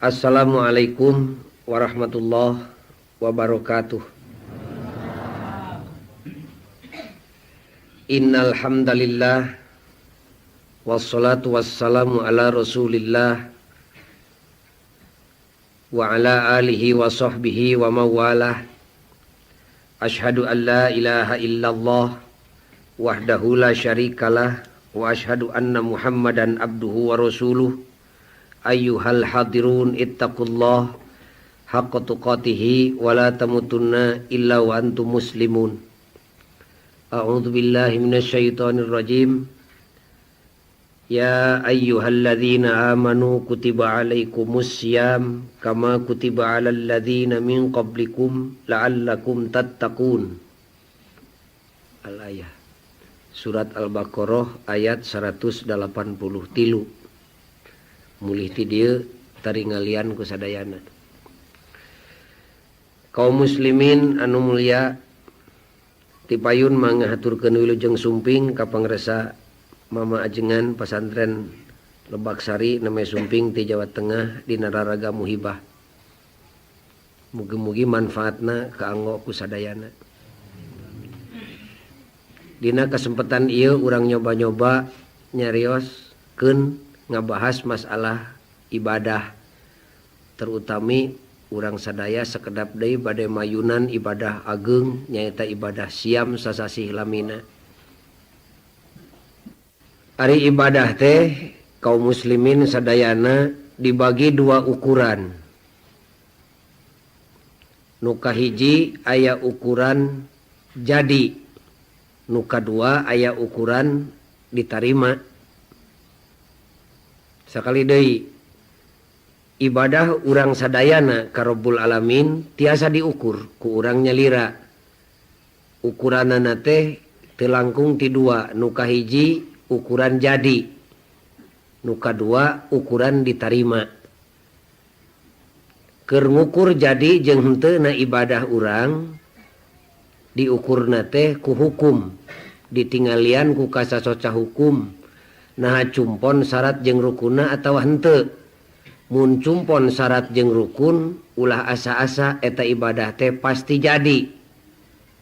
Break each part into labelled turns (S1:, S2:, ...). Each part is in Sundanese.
S1: Assalamualaikum warahmatullahi wabarakatuh. Innal hamdalillah wassalatu wassalamu ala Rasulillah wa ala alihi wa sahbihi wa mawalah. Asyhadu an la ilaha illallah wahdahu la syarikalah wa asyhadu anna Muhammadan abduhu wa rasuluh. Ayyuhal hadirun ittaqullah haqqa tuqatihi wa la tamutunna illa wa antum muslimun. A'udzu billahi minasyaitonir rajim. Ya ayyuhalladzina amanu kutiba alaikumus syiyam kama kutiba alal ladzina min qablikum la'allakum tattaqun. Al-ayah. Surat Al-Baqarah ayat 183. Mulih ti dieu taringalian ku sadayana. Kaum muslimin anu mulia, tipayun mangga haturkeun wilujeng sumping ka pangresa Mama Ajengan Pasantren Lebaksari namanya sumping ti Jawa Tengah dina raraga muhibah. Mugi-mugi manfaatna kaanggo ku sadayana. Dina kesempatan ieu urang nyoba-nyoba nyarioskeun ngabahas masalah ibadah, terutami urang sadaya sekedap deui bade mayunan ibadah ageng, nyaeta ibadah siam sasasih lamina. Ari ibadah teh, kaum muslimin sadayana, dibagi dua ukuran. Nu kahiji aya ukuran jadi, nu kadua aya ukuran ditarima. Sakali deui, ibadah urang sadayana ka Rabbul Alamin tiasa diukur ku urang nyalira. Ukuranana teh teu langkung ti dua: nu kahiji ukuran jadi, nu kadua ukuran ditarima. Keur ngukur jadi jeung henteu na ibadah urang, diukurna teh ku hukum, ditinggalian ku kasasoca hukum, naha cumpon syarat jeung rukunna atawa henteu. Mun cumpon syarat jeung rukun, ulah asa-asa, eta ibadah teh pasti jadi.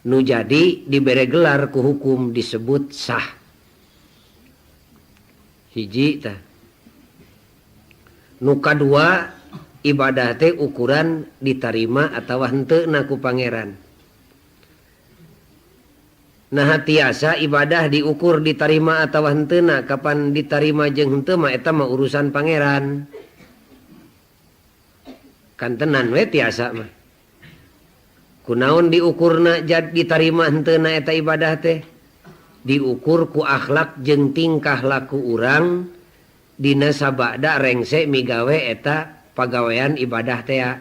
S1: Nu jadi dibere gelar ku hukum disebut sah. Hiji tah. Nu kadua, ibadah teh ukuran ditarima atau henteu na ku Pangeran. Nah, tiasa ibadah diukur ditarima atau henteu na. Kapan ditarima jeung henteu mah eta mah urusan Pangeran. Kantenan we tiasa mah. Kunaon diukurna jad ditarima henteu na eta ibadah teh? Diukur ku akhlak jeung tingkah laku urang dina sabada rengse migawe eta pagawean ibadah tea.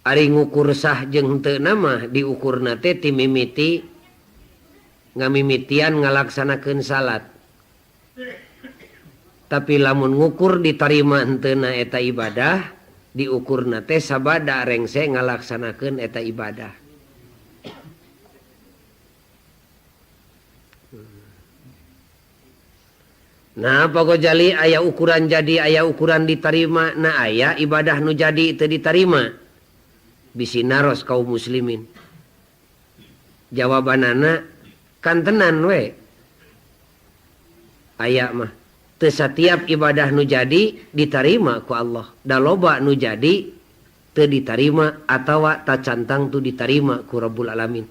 S1: Ari ngukur sah jeung henteu mah diukurna teh ti mimiti ngamimitian ngalaksanakeun salat. Tapi lamun ngukur ditarima henteu na eta ibadah, diukurna teh sabada rengse ngalaksanakeun eta ibadah. Nah, Pak Gojali, aya ukuran jadi, aya ukuran ditarima. Nah, aya ibadah nu jadi teu ditarima. Bisi naros kaum muslimin. Jawabanana kantenan we. Aya mah teu satiap ibadah nu jadi ditarima ku Allah. Da loba nu jadi teu ditarima atawa tacantang tu ditarima ku Rabbul Alamin.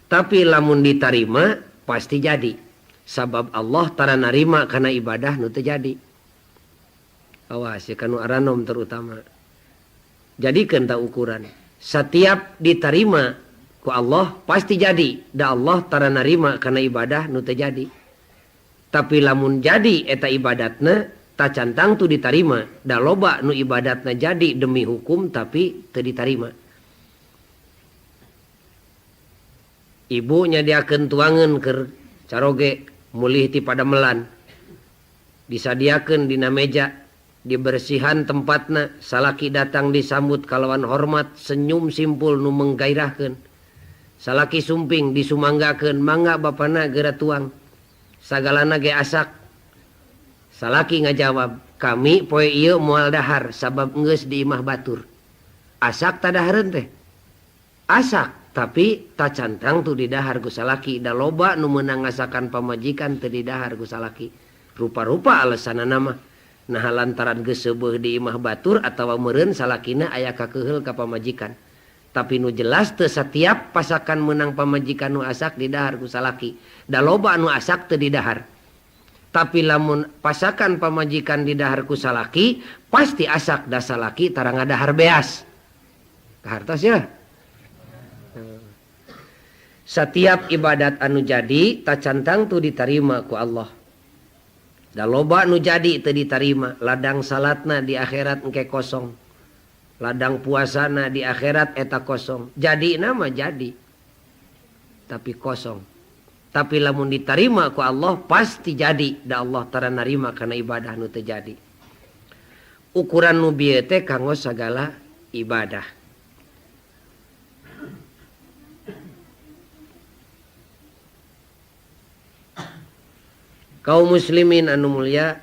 S1: Tapi lamun ditarima pasti jadi. Sabab Allah tara narima kana ibadah nu teu jadi. Awas ya kanu aranom terutama. Jadikeun ta ukuran. Setiap ditarima ku Allah pasti jadi. Da Allah tara narima kana ibadah nu teu jadi. Tapi lamun jadi eta ibadatna tacantang tu ditarima. Da loba nu ibadatna jadi demi hukum tapi teu ditarima. Ibu nyadiakeun tuangan keur caroge mulih ti padamelan. Disadiakeun dina meja, dibersihan tempatna, salaki datang disambut kalawan hormat, senyum simpul nu menggairahkeun. Salaki sumping disumanggakeun, "Mangga bapana, geura tuang. Sagalana ge asak." Salaki ngajawab, Kami poe ieu moal dahar sabab geus di imah batur. Asak tadahareun teh. Asak tapi tacantang tu didahar ku salaki da loba nu meunang ngasakan pamajikan teu didahar ku salaki. Rupa-rupa alesanana mah. Naha lantaran geus seubeuh di imah batur atawa meureun salakina aya kakeheul ka pamajikan. Tapi nu jelas teu satiap pasakan meunang pamajikan nu asak didahar ku salaki. Da loba nu asak teu didahar. Tapi lamun pasakan pamajikan didahar ku salaki pasti asak da salaki tara ngadahar beas. Kahartos ya. Satiap ibadat anu jadi tacantang tu ditarima ku Allah. Da loba nu jadi teu ditarima, ladang salatna di akhirat engke kosong. Ladang puasana di akhirat eta kosong. Jadi nama jadi. Tapi kosong. Tapi lamun ditarima ku Allah pasti jadi, da Allah tara narima kana ibadah nu teu jadi. Ukuran nu bieu teh kanggo sagala ibadah. Kaum muslimin anu mulia,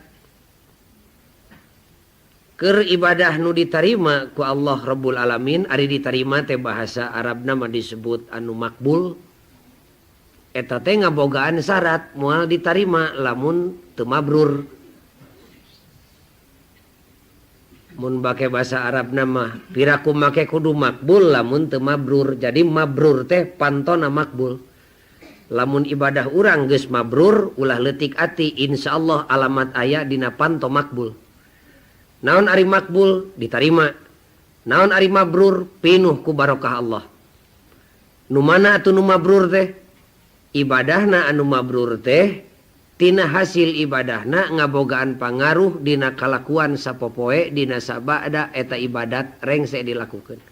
S1: keur ibadah nu ditarima ku Allah Rabbul Alamin, ari ditarima teh bahasa Arabna mah disebut anu makbul. Eta teh ngabogaan syarat moal ditarima lamun teu mabrur. Mun bake bahasa Arabna mah piraku make kudu makbul lamun teu mabrur. Jadi mabrur teh pantona makbul. Lamun ibadah urang geus mabrur ulah leutik ati, insyaallah alamat aya dina panto makbul. Naon ari makbul ditarima. Naon ari mabrur pinuh ku barokah Allah. Nu mana atuh nu mabrur teh? Ibadahna anu mabrur teh tina hasil ibadahna ngabogaan pangaruh dina kalakuan sapopoe dina sabada eta ibadat rengse dilakukeun.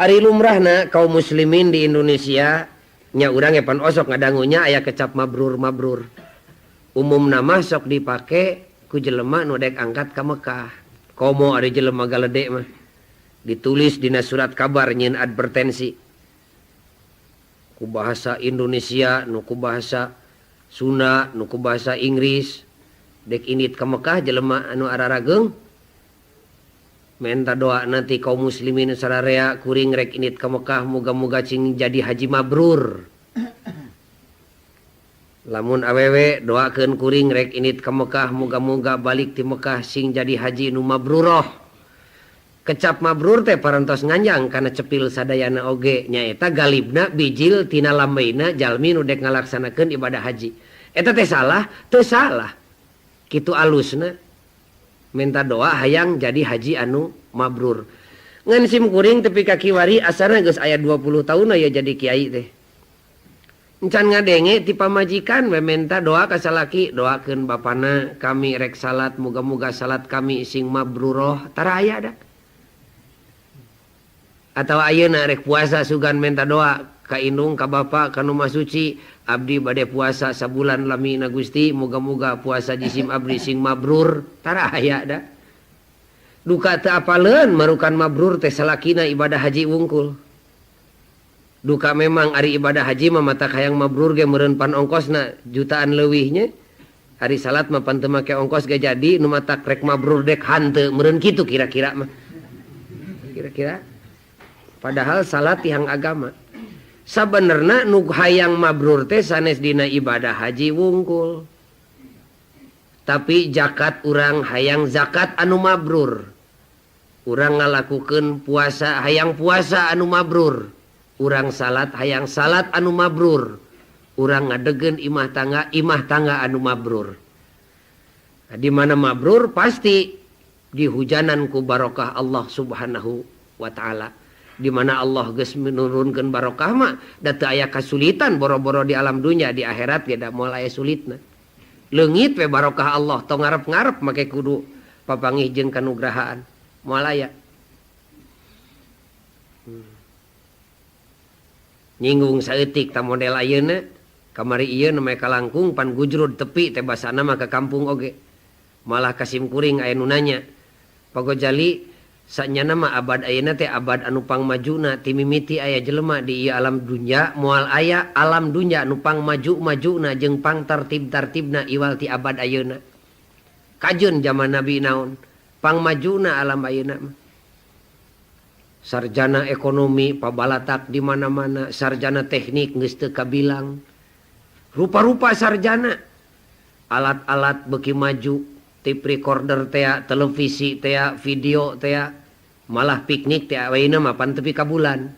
S1: Ari lumrahna kaum muslimin di Indonesia nya urang ge pan osok ngadangunya aya kecap mabrur-mabrur. Umumna mah sok dipake ku jelema nu dek angkat ka Mekah. Komo ari jelema galede mah ditulis dina surat kabar nyieun advertensi. Ku bahasa Indonesia, nu ku bahasa Sunda, nu ku bahasa Inggris. Dek indit ka Mekah jelema anu ararageung menta doa nanti kaum muslimin sararea kuring rek indit ka Mekah muga-muga cing jadi haji mabrur. Lamun awewe doakeun kuring rek indit ka Mekah muga-muga balik ti Mekah sing jadi haji nu mabruroh. Kecap mabrur teh parantos nganjang kana cepil sadayana oge nyaeta galibna bijil tina lambeina jalmi nu dek ngalaksanakeun ibadah haji. Eta teh salah, teu salah. Kitu alusna minta doa hayang jadi haji anu mabrur. Ngan sim kuring tepi ka kiwari asana geus aya 20 tahun aya jadi kiai teh. Encan ngadenge ti pamajikan we menta doa ka salaki, doakeun bapana kami rek salat muga-muga salat kami sing mabruroh, tara aya da. Atau ayeuna rek puasa sugan menta doa ka indung ka bapa ka nu masuci, abdi bade puasa sabulan lamina Gusti muga-muga puasa jisim abdi sing mabrur, tara aya da. Duka teu apaleun marukan mabrur teh salakina ibadah haji wungkul. Duka memang ari ibadah haji mah mata hayang mabrur ge meureun pan ongkosna jutaan leuwihnya. Ari salat mah pan teu make ongkos ge jadi nu matak rek mabrur dek hanteu meureun kitu kira-kira mah. Kira-kira padahal salat tihang agama. Sabenerna nu hayang mabrur teh sanes dina ibadah haji wungkul. Tapi zakat urang hayang zakat anu mabrur. Urang ngalakukeun puasa hayang puasa anu mabrur. Urang salat hayang salat anu mabrur. Urang ngadegen imah tangga anu mabrur. Nah, di mana mabrur pasti dihujanan ku barokah Allah Subhanahu wa taala. Di mana Allah geus menurunkeun barokah mah da teu aya kasulitan boro-boro di alam dunya di akhirat ge da moal aya sulitna. Leungit we barokah Allah tong ngarep-ngarep make kudu papanggih jeung kanugrahaan moal aya. Nyinggung saeutik ta model ayeuna kamari ieu nu make kalangkung pan gujrud tepi teh basana mah ka kampung oge. Malah kasim kuring aya nu nanya, Pak Gojali sanyana mah abad ayeuna teh abad anu pangmajuna ti mimiti aya jelema di ieu alam dunya moal aya alam dunya nu pangmaju-majuna jeung pangtartib-tartibna iwal ti abad ayeuna. Kajeun zaman Nabi naon? Pangmajuna alam ayeuna mah. Sarjana ekonomi pabalatak di mana-mana, sarjana teknik geus teu kabilang. Rupa-rupa sarjana. Alat-alat beuki maju, tape recorder tea, televisi tea, video tea, malah piknik tea ayeuna mah pan tepi ka bulan.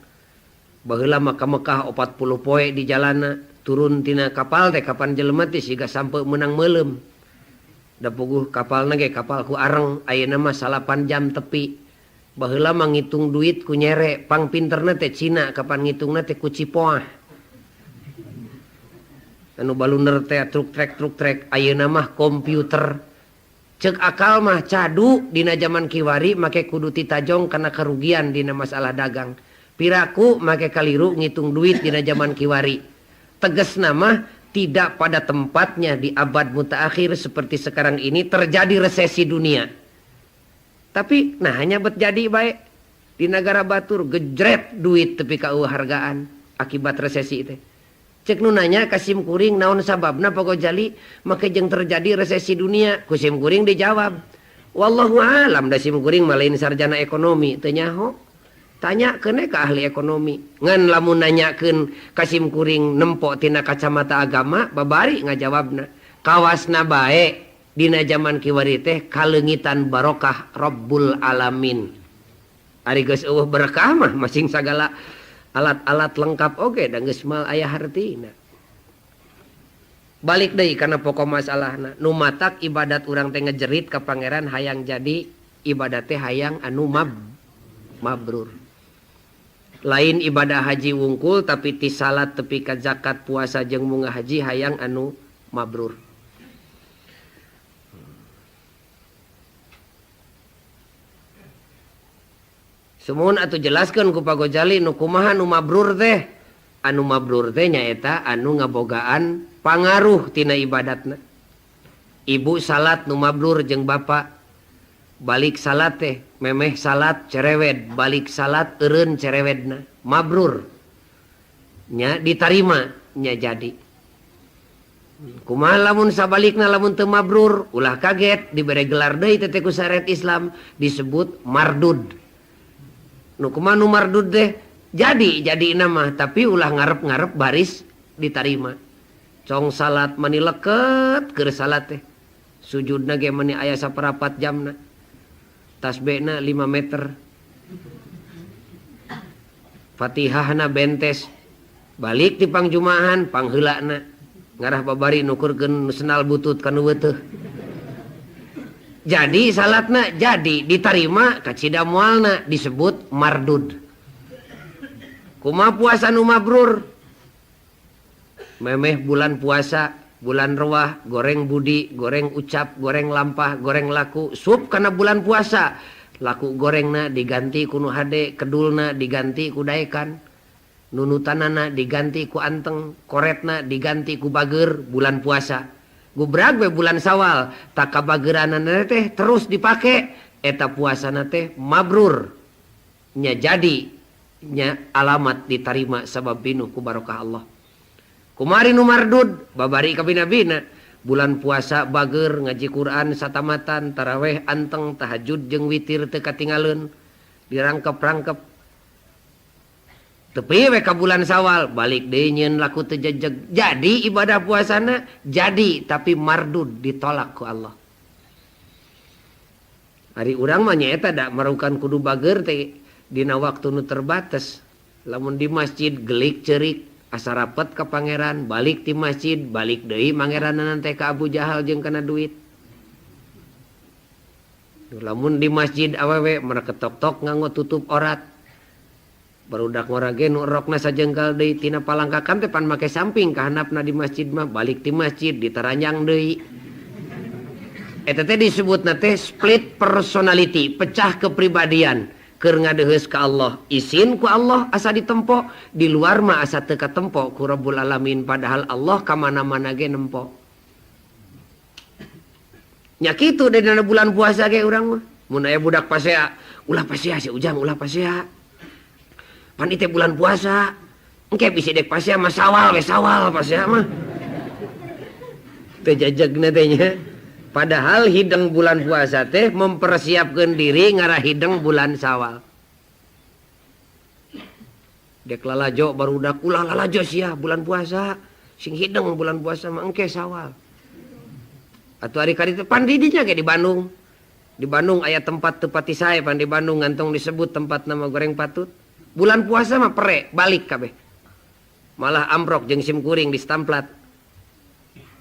S1: Baheula mah ka Mekah 40 poe di jalana, turun tina kapal teh kapan jelema teh siga sampe meunang meuleum. Da puguh kapalna ge kapal ku areng, ayeuna mah 8 jam tepi. Baheula mah ngitung duit ku nyere, pang pinterna teh Cina kapan ngitungna teh ku cipoah. Anu baluner teh truk trek truk trek, ayeuna mah komputer. Cek akal mah cadu dina zaman kiwari make kudu titajong kana kerugian dina masalah dagang. Piraku make kaliru ngitung duit dina zaman kiwari. Tegasna mah tidak pada tempatnya di abad mutaakhir seperti sekarang ini terjadi resesi dunia. Tapi nah hanya bet jadi baik di negara batur gejret duit tepi ka eueuh hargaan akibat resesi teh. Cek nu nanya ka sim kuring naon sababna Pak Gojali make jeung terjadi resesi dunia, ku sim kuring dijawab. Wallahu alam da sim kuring mah lain sarjana ekonomi teu nyaho. Tanyakeun ka ahli ekonomi. Ngan lamun nanyakeun ka sim kuring nempo tina kacamata agama babari ngajawabna. Kawasna bae dina zaman kiwari teh kaleungitan barokah Rabbul Alamin. Ari geus eueuh berkah mah masing sagala alat-alat lengkap oge da geus mal aya hartina. Balik deui kana pokok masalahna. Nu matak ibadat urang teh ngejerit ka pangeran hayang jadi ibadat teh hayang anu mabrur. Lain ibadah haji wungkul tapi ti salat tepi ka zakat puasa jeung munga haji hayang anu mabrur. Sumuhun atuh jelaskeun ku Pak Gojali nu kumaha nu mabrur teh. Anu mabrur teh nyaeta anu ngabogaan pangaruh tina ibadatna. Ibu salat nu mabrur jeung bapa. Balik salat teh memeh salat cerewed, balik salat eureun cerewedna, mabrur. Nya ditarima nya jadi. Kumaha lamun sabalikna lamun teu mabrur, ulah kaget dibere gelar deui teh ku syariat Islam disebut mardud. Nu kumaha nu mardud teh? Jadi nama tapi ulah ngarep-ngarep baris ditarima. Cong salat mani leket keur salat teh. Sujudna ge mani aya saparapat jamna. Tasbihna 5 meter. Fatihahna bentes. Balik ti pangjumahan pangheulana. Ngarah babari nukurkeun senal butut kana weuteuh. Jadi salatna jadi ditarima kacida moalna disebut mardud. Kumaha puasa nu mabrur? Memeh bulan puasa, bulan ruah, goreng budi, goreng ucap, goreng lampah, goreng laku, sup kana bulan puasa. Laku gorengna diganti ku nu hade, kedulna diganti ku daekan, nunutanana diganti ku anteng, koretna diganti ku bager bulan puasa. Gubrag we bulan Sawal, tak kabageranana teh terus dipake, eta puasana teh mabrur. Nya jadi nya alamat ditarima sabab pinuh ku barokah Allah. Kumari nu mardud babari kabina-bina, bulan puasa bager ngaji Quran satamatan, taraweh anteng, tahajud jeung witir teu katingaleun, dirangkep-rangkep. Tepi we ka bulan Sawal balik deui nyeun laku teu jejeg. Jadi ibadah puasana jadi tapi mardud ditolak ku Allah. Ari urang mah nyaeta da marukan kudu bager teh dina waktu nu terbatas. Lamun di masjid gelik ceurik asa rapet ka pangeran, balik ti masjid balik deui mangeranna teh ka Abu Jahal jeung kana duit. Lamun di masjid awewe mereketok-tok nganggo tutup orat. Barudak ngora ge nu rokna sajengkal deui tina palangkakan teh pan make samping ka handapna di masjid mah balik ti masjid ditaranjang deui. Eta teh disebutna teh split personality, pecah kepribadian. Keur ngadeuheus ka Allah, isin ku Allah asa ditempo, di luar mah asa teu katempo ku Rabbul Alamin padahal Allah ka mana-mana ge nempo. Nya kitu dina bulan puasa ge urang mah. Mun aya budak pasea, ulah pasea si Ujang, ulah pasea. Pan ieu teh bulan puasa. Engke bisi dek pasea mah sawal we sawal pasea mah. Teu jajegna teh nya. Padahal hideng bulan puasa teh mempersiapkan diri ngarah hideng bulan Sawal. Dek lalajo barudak ulah lalajo sia bulan puasa, sing hideng bulan puasa mah engke Sawal. Atuh ari kali teh pan di dinya ge di Bandung. Di Bandung aya tempat teu pati sae pan di Bandung ngantong disebut tempat nama goreng patut. Bulan puasa mah pere balik kabeh. Malah amprok jeung sim kuring di stamplat.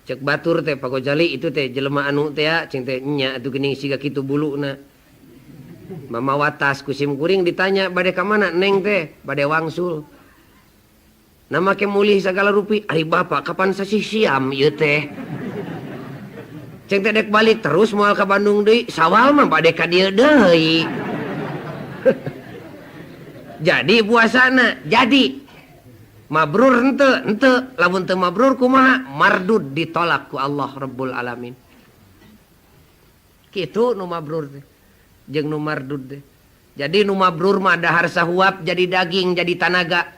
S1: Cek batur teh Pak Gojali itu teh jelema anu teh ya, cing teh nya atuh geuning siga kitu buluna. Mama watas ku sim kuring ditanya bade ka mana neng teh bade wangsul. Nama ke mulih sagala rupi, ari bapak kapan sasih siam ieu teh. Cing teh dek balik terus moal ka Bandung deui, Sawal mah bade ka dieu deui. Jadi puasana, jadi mabrur henteu, henteu, lamun teu mabrur kumaha? Mardud ditolak ku Allah Rabbul Alamin. Kitu nu mabrur teh jeung nu mardud teh. Jadi nu mabrur mah dahar sahuap jadi daging jadi tanaga.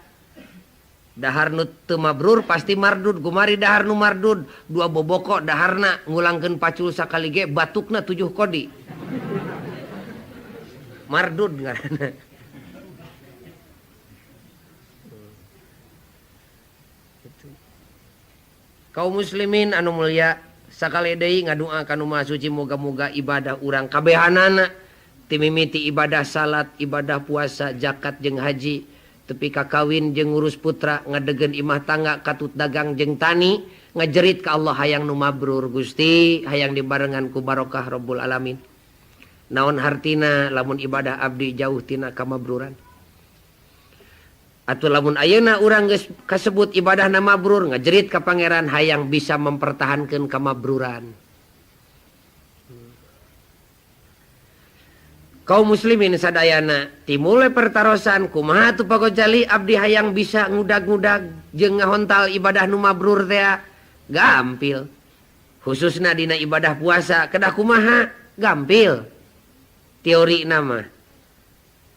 S1: Dahar nu teu mabrur pasti mardud. Gumari dahar nu mardud dua boboko daharna ngulangkeun pacul sakali ge batukna 7 kodi. Mardud ngaranna. Kaum muslimin anu mulia sakali deui ngadua ka nu Maha Suci moga-moga ibadah urang kabehanana timimiti ibadah salat, ibadah puasa, zakat jeung haji, tepi ka kawin jeung ngurus putra, ngadegen imah tangga, katut dagang jeung tani, ngajerit ka Allah hayang nu mabrur Gusti, hayang dibarengan ku barokah Rabbul Alamin. Naon hartina lamun ibadah abdi jauh tina kamabruran? Atuh lamun ayeuna urang geus kasebut ibadahna mabrur, ngajerit ka pangeran hayang bisa mempertahankeun kamabruran. Kaum muslimin sadayana timule pertarosan kumaha atuh Pak Gojali abdi hayang bisa ngudag-ngudag jeung ngahontal ibadah nu mabrur teh gampil. Khususna dina ibadah puasa kedah kumaha gampil. Teori nama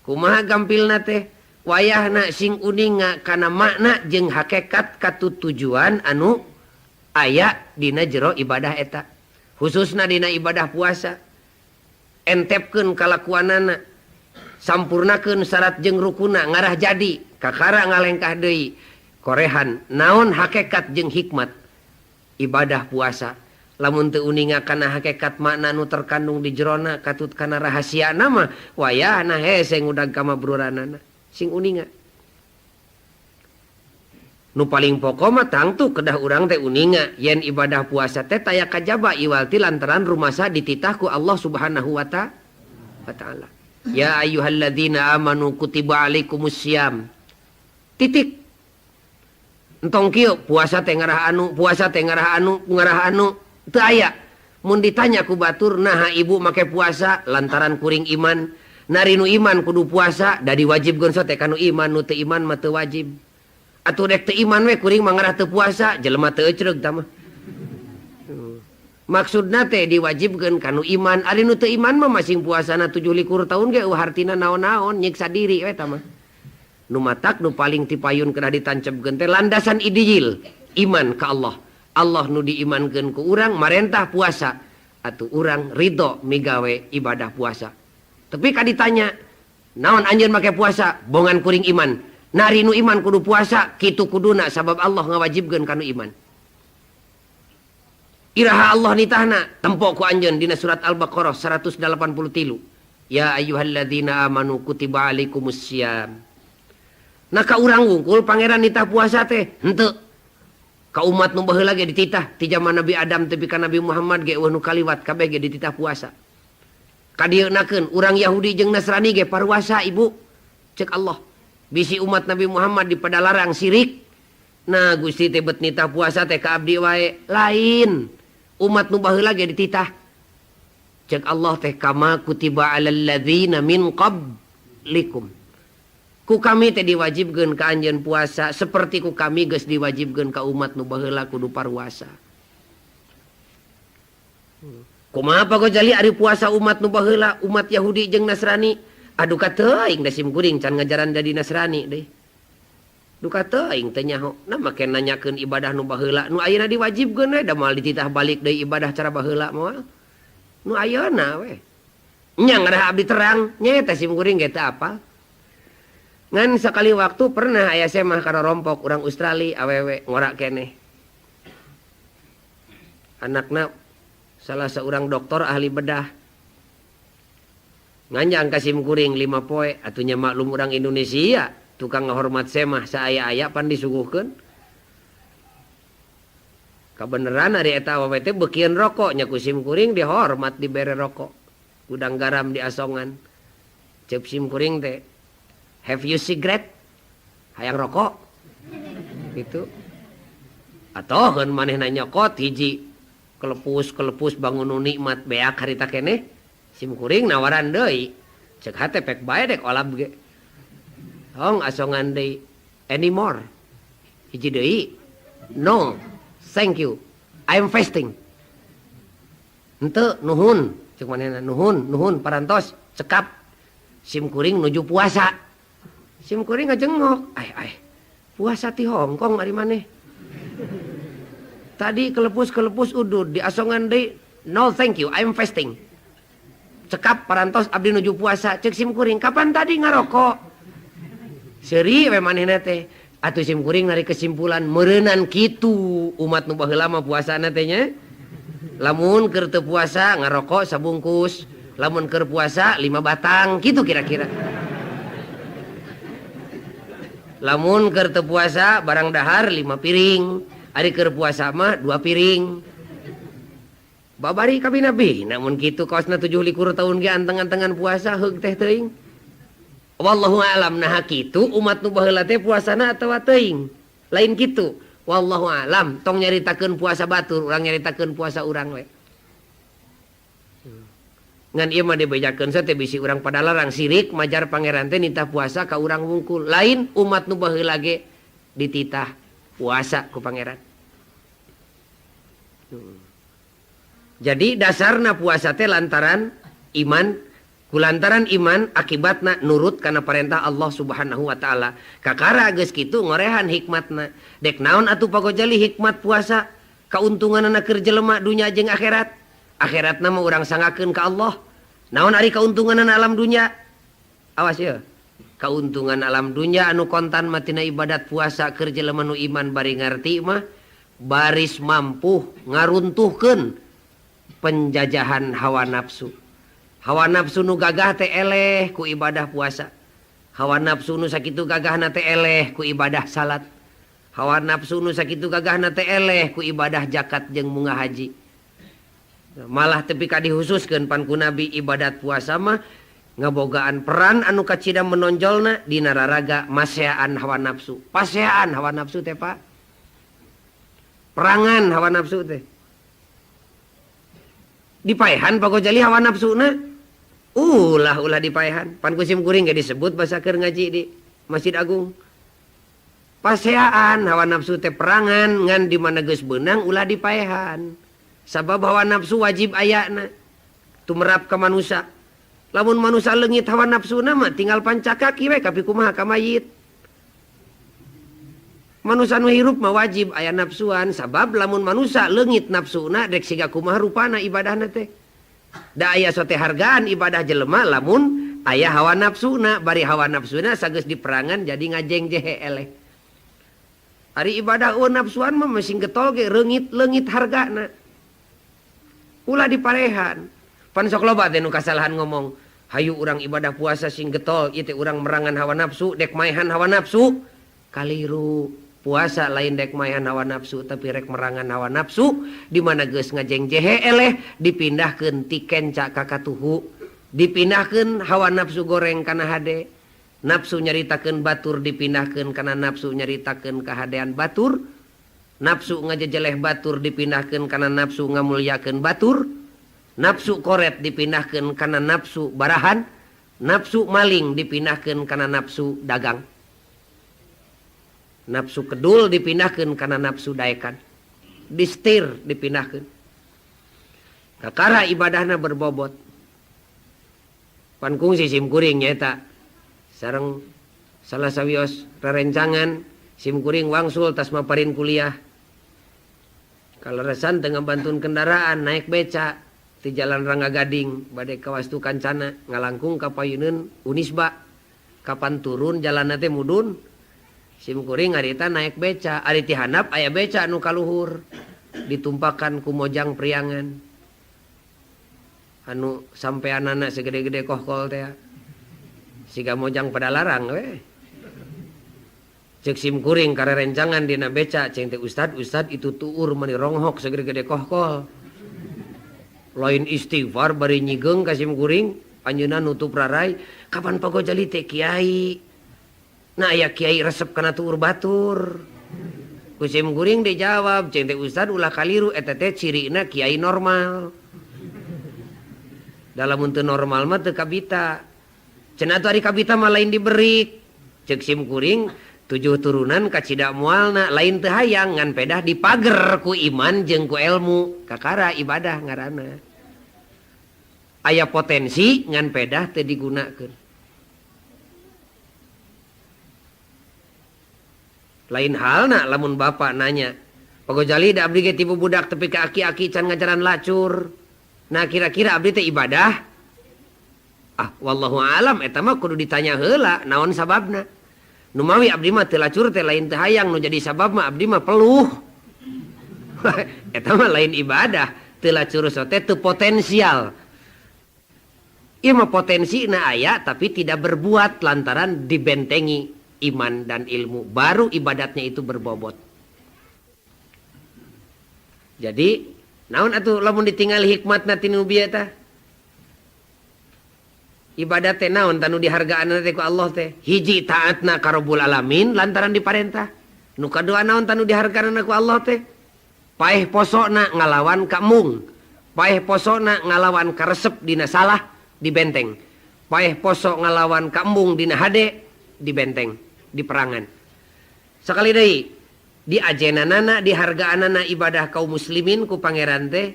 S1: kumaha gampilna teh? Wayahna sing uninga kana makna jeung hakekat katutujuan anu aya dina jero ibadah eta. Khususna dina ibadah puasa. Entepkeun kalakuanana, sampurnakeun syarat jeung rukuna ngarah jadi kakara ngalengkah deui korehan naon hakekat jeung hikmat ibadah puasa. Lamun teu uninga kana hakekat makna nu terkandung di jerona katut kana rahasiana mah wayahna hese ngudag kamabruranana. Sing uninga. Nu paling pokok mah tangtu kedah urang teh uninga yen ibadah puasa teh taya kajaba iwal ti lantaran rumasa dititah ku Allah Subhanahu wa ta'ala. Ya ayyuhalladzina amanu kutiba alaikumussyam. Titik. Entong kieu puasa teh ngarah anu, puasa teh ngarah anu, ngarah anu teu aya. Mun ditanya ku batur naha ibu make puasa lantaran kuring iman. Nari nu iman kudu puasa da diwajibkeun sote kanu iman, nu teu iman mah teu wajib. Atuh dek teu iman we kuring mah ngarah teu puasa, jelema teu ecreug tah mah. Maksudna teh diwajibkeun kanu iman, ari nu teu iman mah masing puasana 27 tahun ge eueuh hartina naon-naon nyiksa diri we tah mah. Nu matak nu paling tipayun kedah ditancebkeun teh landasan ideal iman ka Allah. Allah nu diimankeun ku urang marentah puasa, atuh urang ridho migawe ibadah puasa. Tapi ka ditanya, naon anjeun make puasa? Bongan kuring iman. Nari nu iman kudu puasa, kitu kuduna sabab Allah ngawajibkeun kanu iman. Iraha Allah nitahna, tempo ku anjeun dina surat Al-Baqarah 183. Ya ayyuhalladzina amanu kutiba alaikumussyam. Nah ka urang wungkul pangeran nitah puasa teh, henteu. Ka umat nu baheula ge dititah, ti zaman Nabi Adam tepi ka Nabi Muhammad ge eueuh nu kaliwat kabeh ge dititah puasa. Kadieunakeun urang Yahudi jeung Nasrani ge paruasa ibu. Cek Allah, bisi umat Nabi Muhammad dipadalarang sirik. Nah Gusti teh bet nitah puasa teh ka abdi wae. Lain umat nu baheula ge dititah. Cek Allah teh kama kutiba alal ladzina min qablikum. Ku kami teh diwajibkeun ka anjeun puasa seperti ku kami geus diwajibkeun ka umat nu baheula kudu paruasa. Kumaha Pak Gojali ari puasa umat nu baheula, umat Yahudi jeung Nasrani? Aduh ka teuing da sim kuring can ngajaran jadi Nasrani deui. Duka teuing teh nyaho. Nah make nanyakeun ibadah nu baheula, nu ayeuna diwajibkeun we da moal dititah balik deui ibadah cara baheula moal. Nu ayeuna we. Nya ngarah abdi terang nya eta sim kuring ge teu apal. Ngan sakali waktu pernah aya semah kana rompok urang Australia awewe ngora keneh. Anakna salah seorang dokter ahli bedah. Nganjang ka sim kuring 5 poe atuh nya maklum urang Indonesia tukang ngahormat semah saaya-aya pan disuguhkeun. Kabeneran ari eta awewe teh beukeun rokok nya ku sim kuring dihormat dibere rokok. Gudang garam di asongan. Ceuk sim kuring teh, have you cigarette? Hayang rokok? Gitu. Atoheun manehna nyokot hiji kelepus-kelepus bangun nu nikmat beak harita keneh. Sim kuring nawaran deui. Ceuk hate pek bae dek olab ge. Tong asongan deui. Any more? Hiji deui? No. Thank you. I'm fasting. Henteu nuhun. Ceuk manehna nuhun, nuhun parantos cekap. Sim kuring nuju puasa. Sim kuring ngajengok. Ai ai. Puasa ti Hongkong ari maneh. Tadi kelepus-kelepus udud di asongan deui. No thank you, I'm fasting. Cekap parantos abdi nuju puasa. Ceuk sim kuring, kapan tadi ngarokok? Seuri we manehna teh. Atuh sim kuring narik kesimpulan meureunan kitu umat nu baheula mah puasana teh nya. Lamun keur teu puasa ngarokok sabungkus, lamun keur puasa 5 batang kitu kira-kira. Lamun keur teu puasa barang dahar 5 piring, ari keur puasa mah 2 piring. Babari ka Nabi, namun kitu kaosna 27 tahun ge anteng-antengan puasa heug teh teuing. Wallahu a'lam naha kitu umat nu baheula teh puasana atawa teuing. Lain kitu. Wallahu a'lam tong nyaritakeun puasa batur, urang nyaritakeun puasa urang we. Ngan ieu mah dibejakeun teh bisi urang padalarang sirik majar pangeran teh nitah puasa ka urang wungkul. Lain umat nu baheula ge dititah puasa ku pangeran. Jadi dasarna puasa teh lantaran iman, kulantaran iman akibatna nurut kana perintah Allah Subhanahu wa taala. Kakara geus kitu ngorehan hikmatna. Dek naon atuh pagojali hikmat puasa? Kauntunganna keur jelema dunya jeung akhirat. Akhiratna mah urang sangakeun ka Allah. Naon ari kauntunganna alam dunya? Awas ye. Kauntungan alam dunya anu kontan mah tina ibadat puasa keur jelema nu iman bari ngarti mah baris mampu ngaruntuhkeun penjajahan hawa nafsu. Hawa nafsu nu gagah teh eleh ku ibadah puasa. Hawa nafsu nu sakitu gagahna teh eleh ku ibadah salat. Hawa nafsu nu sakitu gagahna teh eleh ku ibadah zakat jeung munga haji. Malah tepi ka dihususkeun pan ku Nabi ibadat puasa mah ngabogaan peran anu kacida menonjolna dina raraga maseaan hawa nafsu. Paseaan hawa nafsu teh Pak. Perangan hawa nafsu teh. Dipaehan Pak Gojali hawa nafsuna. Ulah ulah dipaehan. Pan ku sim kuring ge disebut basa keur ngaji di Masjid Agung. Paseaan hawa nafsu teh perangan ngan di mana geus beunang ulah dipaehan. Sabab hawa nafsu wajib ayana tumerap ka manusa. Lamun manusa leungit hawa nafsuna mah tinggal pancakaki we kapi kumaha ka mayit. Manusa nu hirup mah wajib aya nafsuan sabab lamun manusa leungit nafsuna dek siga kumaha rupana ibadahna teh. Da aya sote hargaan ibadah jelema lamun aya hawa nafsuna, bari hawa nafsuna sageus diperangan jadi ngajeng jehe eleh. Ari ibadah eueuh nafsuan mah masing getol ge reungit leungit hargana. Ulah diparehan. Pan sok loba teh nu kasalahan ngomong, hayu urang ibadah puasa sing getol ieu teh urang merangan hawa nafsu, dek maehan hawa nafsu. Kaliru. Puasa lain dek maehan hawa nafsu tapi rek merangan hawa nafsu di mana geus ngajeng jehe eleh dipindahkeun ti kenca ka katuhu, dipindahkeun hawa nafsu goreng kana hade, nafsu nyaritakeun batur dipindahkeun kana nafsu nyaritakeun kahadean batur, nafsu ngajejeleh batur dipindahkeun kana nafsu ngamulyakeun batur, nafsu koret dipindahkeun kana nafsu barahan, nafsu maling dipindahkeun kana nafsu dagang. Nafsu kedul dipindahkeun kana nafsu daekan. Distir dipindahkeun. Kakara ibadahna berbobot. Pan kungsi sim kuring nyaeta sareng salah sawios rerencangan sim kuring wangsul tas maparin kuliah. Kaleresan teu ngabantun kendaraan naik beca Ti Jalan Rangga Gading bade ka Wastu Kancana ngalangkung ka payuneun Unisba. Kapan turun jalanna teh mudun? Sim kuring harita naik beca, ari ti handap aya beca nu kaluhur ditumpakan ku Mojang Priangan. Anu sampeanana segede-gede kohkol teh. Siga Mojang Padalarang we. Cek sim kuring karerencangan dina beca ceng teh ustad, ustad itu tuur mani ronghok segede-gede kohkol. Lain istighfar bari nyigeung ka sim kuring, anjeunna nutup rarai, kapan Pak Gojali teh kiai. Nah aya kiai resep kana tuur batur. Ku sim kuring dijawab ceng teh ustad ulah kaliru eta teh cirina kiai normal. Dalam teu normal mah teu kabita. Cenah atuh ari kabita mah lain diberik. Cek sim kuring 7 turunan kacida mualna lain teu hayang ngan pedah dipager ku iman jeung ku ilmu kakara ibadah ngaranna. Aya potensi ngan pedah teu digunakeun. Lain halna lamun bapak nanya, Pak Gojali da abdi ge ti budak tepi ka aki-aki can ngajaran lacur. Nah kira-kira abdi teh ibadah? Ah wallahu alam eta mah kudu ditanya heula naon sababna. Numawi abdi mah teu lacur teh lain teu hayang nu jadi sabab mah abdi mah peluh. Eta mah lain ibadah, teu lacur teh teu potensial. Ieu mah potensina aya tapi tidak berbuat lantaran dibentengi iman dan ilmu, baru ibadatnya itu berbobot. Jadi naon atuh lamun ditinggal hikmatna ti nu bieu tah? Ibadat teh naon tanu dihargaan teh ku Allah teh? Hiji taatna ka Rabbul Alamin lantaran diparentah. Nu kadua naon tanu dihargaan ku Allah teh? Paeh posona ngalawan ka mung. Paeh posona ngalawan karesep dina salah di benteng. Paeh poso ngalawan ka embung dina hade di benteng, di perangan. Sakali deui di ajenanana dihargaanana ibadah kaum muslimin ku pangeran teh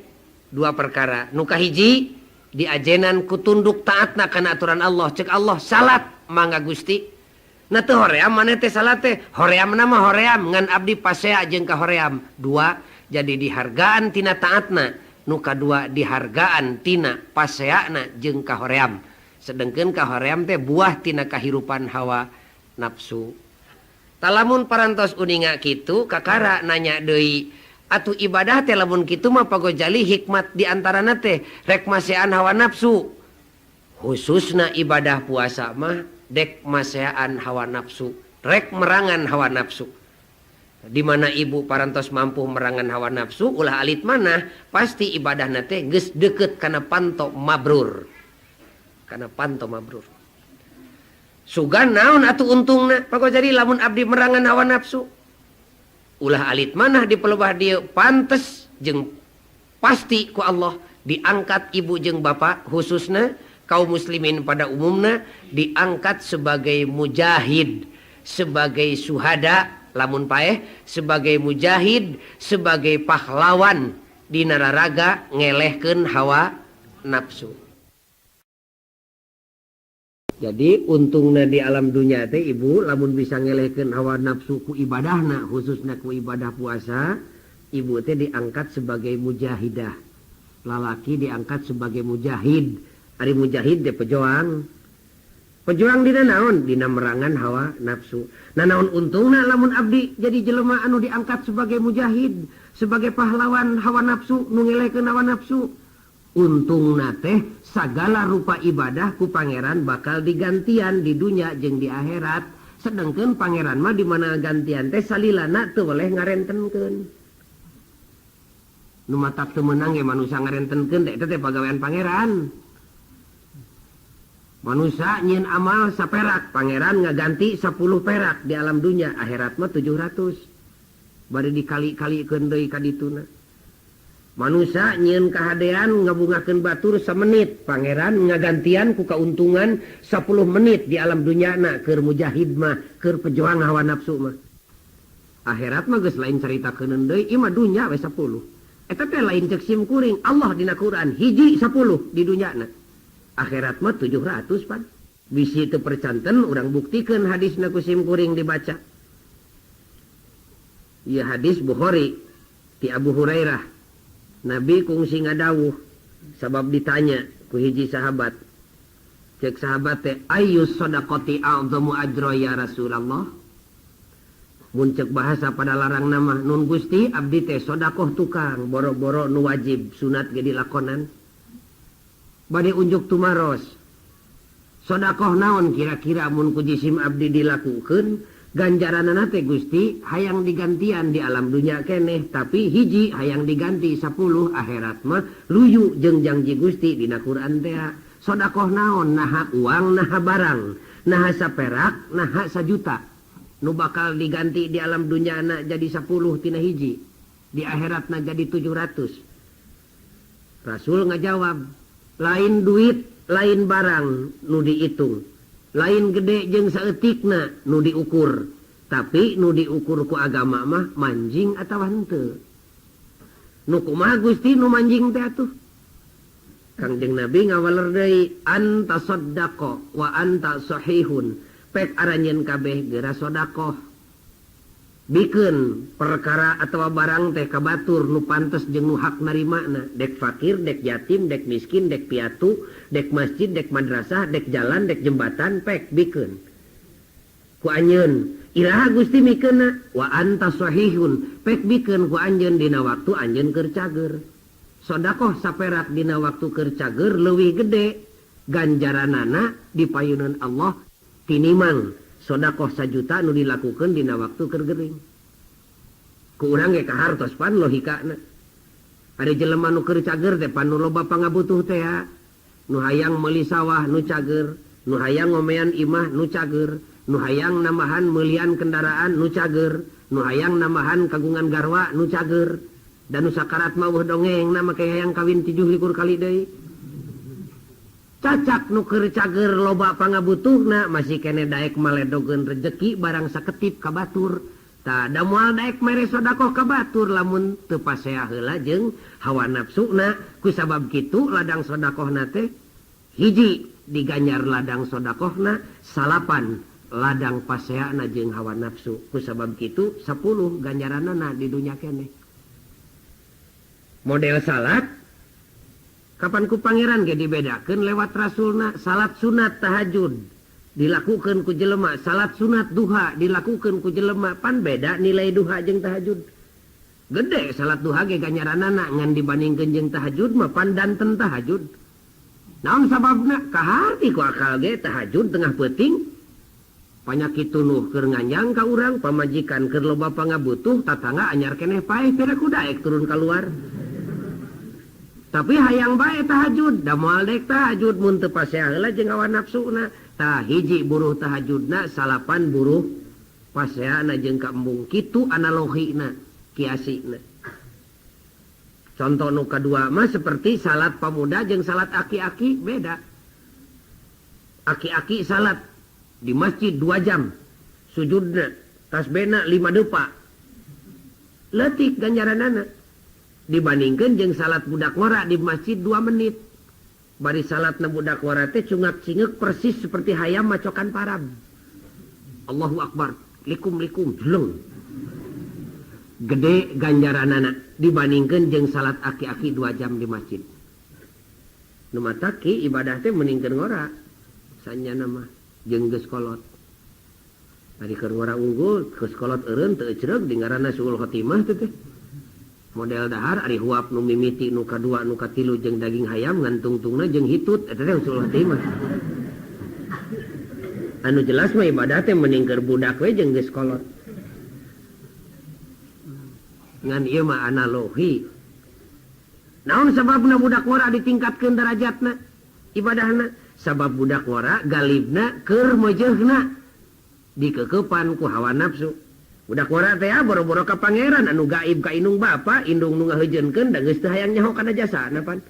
S1: dua perkara. Nu kahiji diajenan ku tunduk taatna kana aturan Allah. Cek Allah salat mangga Gusti. Nah teu hoream maneh teh salat teh, horeamna mah hoream ngan abdi pasea jeung ka hoream. Dua, jadi dihargaan tina taatna. Nu kadua dihargaan tina paseana jeung kahoream. Sedengkeun kahoream teh buah tina kahirupan hawa nafsu. Talamun parantos uninga kitu kakara nanya deui, atuh ibadah teh lamun kitu mah Pak Gojali hikmat di antarana teh rek masean hawa nafsu. Khususna ibadah puasa mah dek masean hawa nafsu, rek merangan hawa nafsu. Di mana ibu parantos mampu merangan hawa nafsu ulah alit mana pasti ibadahna teh geus deukeut kana panto mabrur. Kana panto mabrur. Sugan naon atuh untungna Pak Gojali lamun abdi merangan hawa nafsu. Ulah alit manah di pelebah dieu pantes jeung pasti ku Allah diangkat ibu jeung bapak khususna kaum muslimin pada umumna diangkat sebagai mujahid, sebagai suhada lamun paeh, sebagai mujahid, sebagai pahlawan dina raraga ngelehkeun hawa nafsu. Jadi untungna di alam dunia teh ibu lamun bisa ngelehkeun hawa nafsu ku ibadahna khususna ku ibadah puasa, ibu teh diangkat sebagai mujahidah. Lalaki diangkat sebagai mujahid. Ari mujahid teh pejuang. Pejuang dina naon? Dina merangan hawa nafsu. Nah naon untungna lamun abdi jadi jelema anu diangkat sebagai mujahid, sebagai pahlawan hawa nafsu, nu ngelehkeun hawa nafsu. Untungna teh sagala rupa ibadah ku pangeran bakal digantian di dunia jeung di akhirat. Sedengkeun pangeran mah di mana gantian teh salilana teu boleh ngarentenkeun. Nu matak teu meunang ge manusia ngarentenkeun teh eta teh pagawean pangeran. Manusia nyieun amal saperak, pangeran ngaganti 10 perak di alam dunia, akhirat mah 700. Bari dikali-kalikeun deui ka dituna. Manusia nyieun kahadean ngabungakeun batur samenit, pangeran ngagantian ku kauntungan 10 menit di alam dunyana keur mujahid mah, keur pejuang hawa nafsu mah. Akhirat mah geus lain caritakeun deui, ieu mah dunya we 10. Eta teh lain ceuk sim kuring, Allah dina Quran hiji 10 di dunyana. Akhirat mah 700 pan. Bisi teu percanten urang buktikeun hadisna ku sim kuring dibaca. Ieu hadis Bukhari ti Abu Hurairah. Nabi kungsi ngadawuh, Sabab ditanya ku hiji sahabat. Cek sahabat teh ayyus shadaqati a'zamu ajra ya Rasulullah. Mun cek bahasa pada larang nama nun Gusti abdi teh sedekah tukang boro-boro nu wajib sunat ge dilakonan. Bade unjuk tumaros. Sedekah naon kira-kira mun ku jisim abdi dilakukeun ganjaranana teh Gusti hayang digantian di alam dunya keneh tapi hiji hayang diganti 10 akhirat mah luyu jeung janji Gusti dina Quran teh. Sedekah naon naha uang naha barang naha saperak naha sajuta. Nu bakal diganti di alam dunia na jadi 10 tina hiji di akhirat na jadi 700. Rasul ngajawab lain duit lain barang nu dihitung lain gede jeung saeutikna nu diukur tapi nu diukur ku agama mah manjing atawa henteu. Nu kumaha Gusti nu manjing teh atuh? Kangjeng Nabi ngawaler deui anta saddaqa wa anta sahihun. Pek aranjeun kabeh geura sedekah bikeun perkara atawa barang teh ka batur nu pantes jeung nu hak narimana dek fakir dek yatim dek miskin dek piatu dek masjid dek madrasah dek jalan dek jembatan pek bikeun ku anjeun iraha Gusti mikeunna wa anta sahihun pek bikeun ku anjeun dina waktu anjeun keur cager sedekah saperak dina waktu keur cager leuwih gede ganjaranana dipayuneun Allah tinimang sedekah sajuta nu dilakukeun dina waktu keur gering. Ku urang ge kahartos pan logikana. Ari jelema nu keur cager teh pan nu loba pangabutuh teh ya. Nu hayang meuli sawah nu cager, nu hayang ngomean imah nu cager, nu hayang nambahan meulian kendaraan nu cager, nu hayang nambahan kagungan garwa nu cager. Dan nu sakarat mah eueuh dongeng na make hayang kawin 27 kali deui. Cacak nu keur cager loba pangabutuhna masih kene daek maledogeun rejeki barang saketip ka batur. Tah da moal daek mere sedekah ka batur lamun teu pasea heula jeung hawa nafsuna. Ku sabab kitu ladang sedekahna teh hiji diganyar ladang sedekahna salapan ladang paseana jeung hawa nafsu. Ku sabab kitu 10 ganjaranana di dunya keneh. Model salat kapan ku pangeran ge dibedakeun lewat rasulna salat sunat tahajud dilakukeun ku jelema salat sunat duha dilakukeun ku jelema pan beda nilai duha jeung tahajud gede salat duha ge ganjaranana ngan dibandingkeun jeung tahajud mah pan danten tahajud naon sababna kaharti ku akal ge tahajud tengah peuting panyakit tunuh keur nganjang ka urang pamajikan keur loba pangabutuh tatangga anyar keneh paeh pira ku daek turun kaluar. Tapi hayang bae tahajud, da moal dek tahajud mun teu pasea heula jeung hawa nafsuna. Tah hiji buruh tahajudna salapan buruh paseana jeung ka embung. Kitu analogina, kiasina. Contoh nu kadua mah seperti salat pamuda jeung salat aki-aki beda. Aki-aki salat di masjid 2 jam, sujudna, tasbehna 5 depa. Leutik ganjaranana. Dibandingkan jeung salat budak ngora di masjid 2 menit. Bari salatna budak ngora teh cungak-cingek persis seperti hayam macokan parab. Allahu Akbar, likum-likum, jeleng. Gede ganjaranana dibandingkan jeung salat aki-aki 2 jam di masjid. Nu mataki ibadah teh mendingkeun ngora. Sanyana mah jeung geus kolot. Bari keur ngora unggul, geus kolot eureun teu ecreug di ngaranna suul khotimah teh teh. Model dahar ari huap nu mimiti nu kadua nu katilu jeung daging hayam ngantungtungna jeung hitut eta teh usul hati mah. Anu jelas mah ibadah teh mending keur budak we jeung geus kolot. Ngan ieu mah analogi. Naon sababna budak ngora ditingkatkeun derajatna ibadahna? Sabab budak ngora galibna keur mejeuhna dikekepan ku hawa nafsu. Budak ngora teh boro-boro ka pangeran anu gaib ka indung bapa, indung nu ngaheujeunkeun da geus teu hayang nyaho kana jasana pan.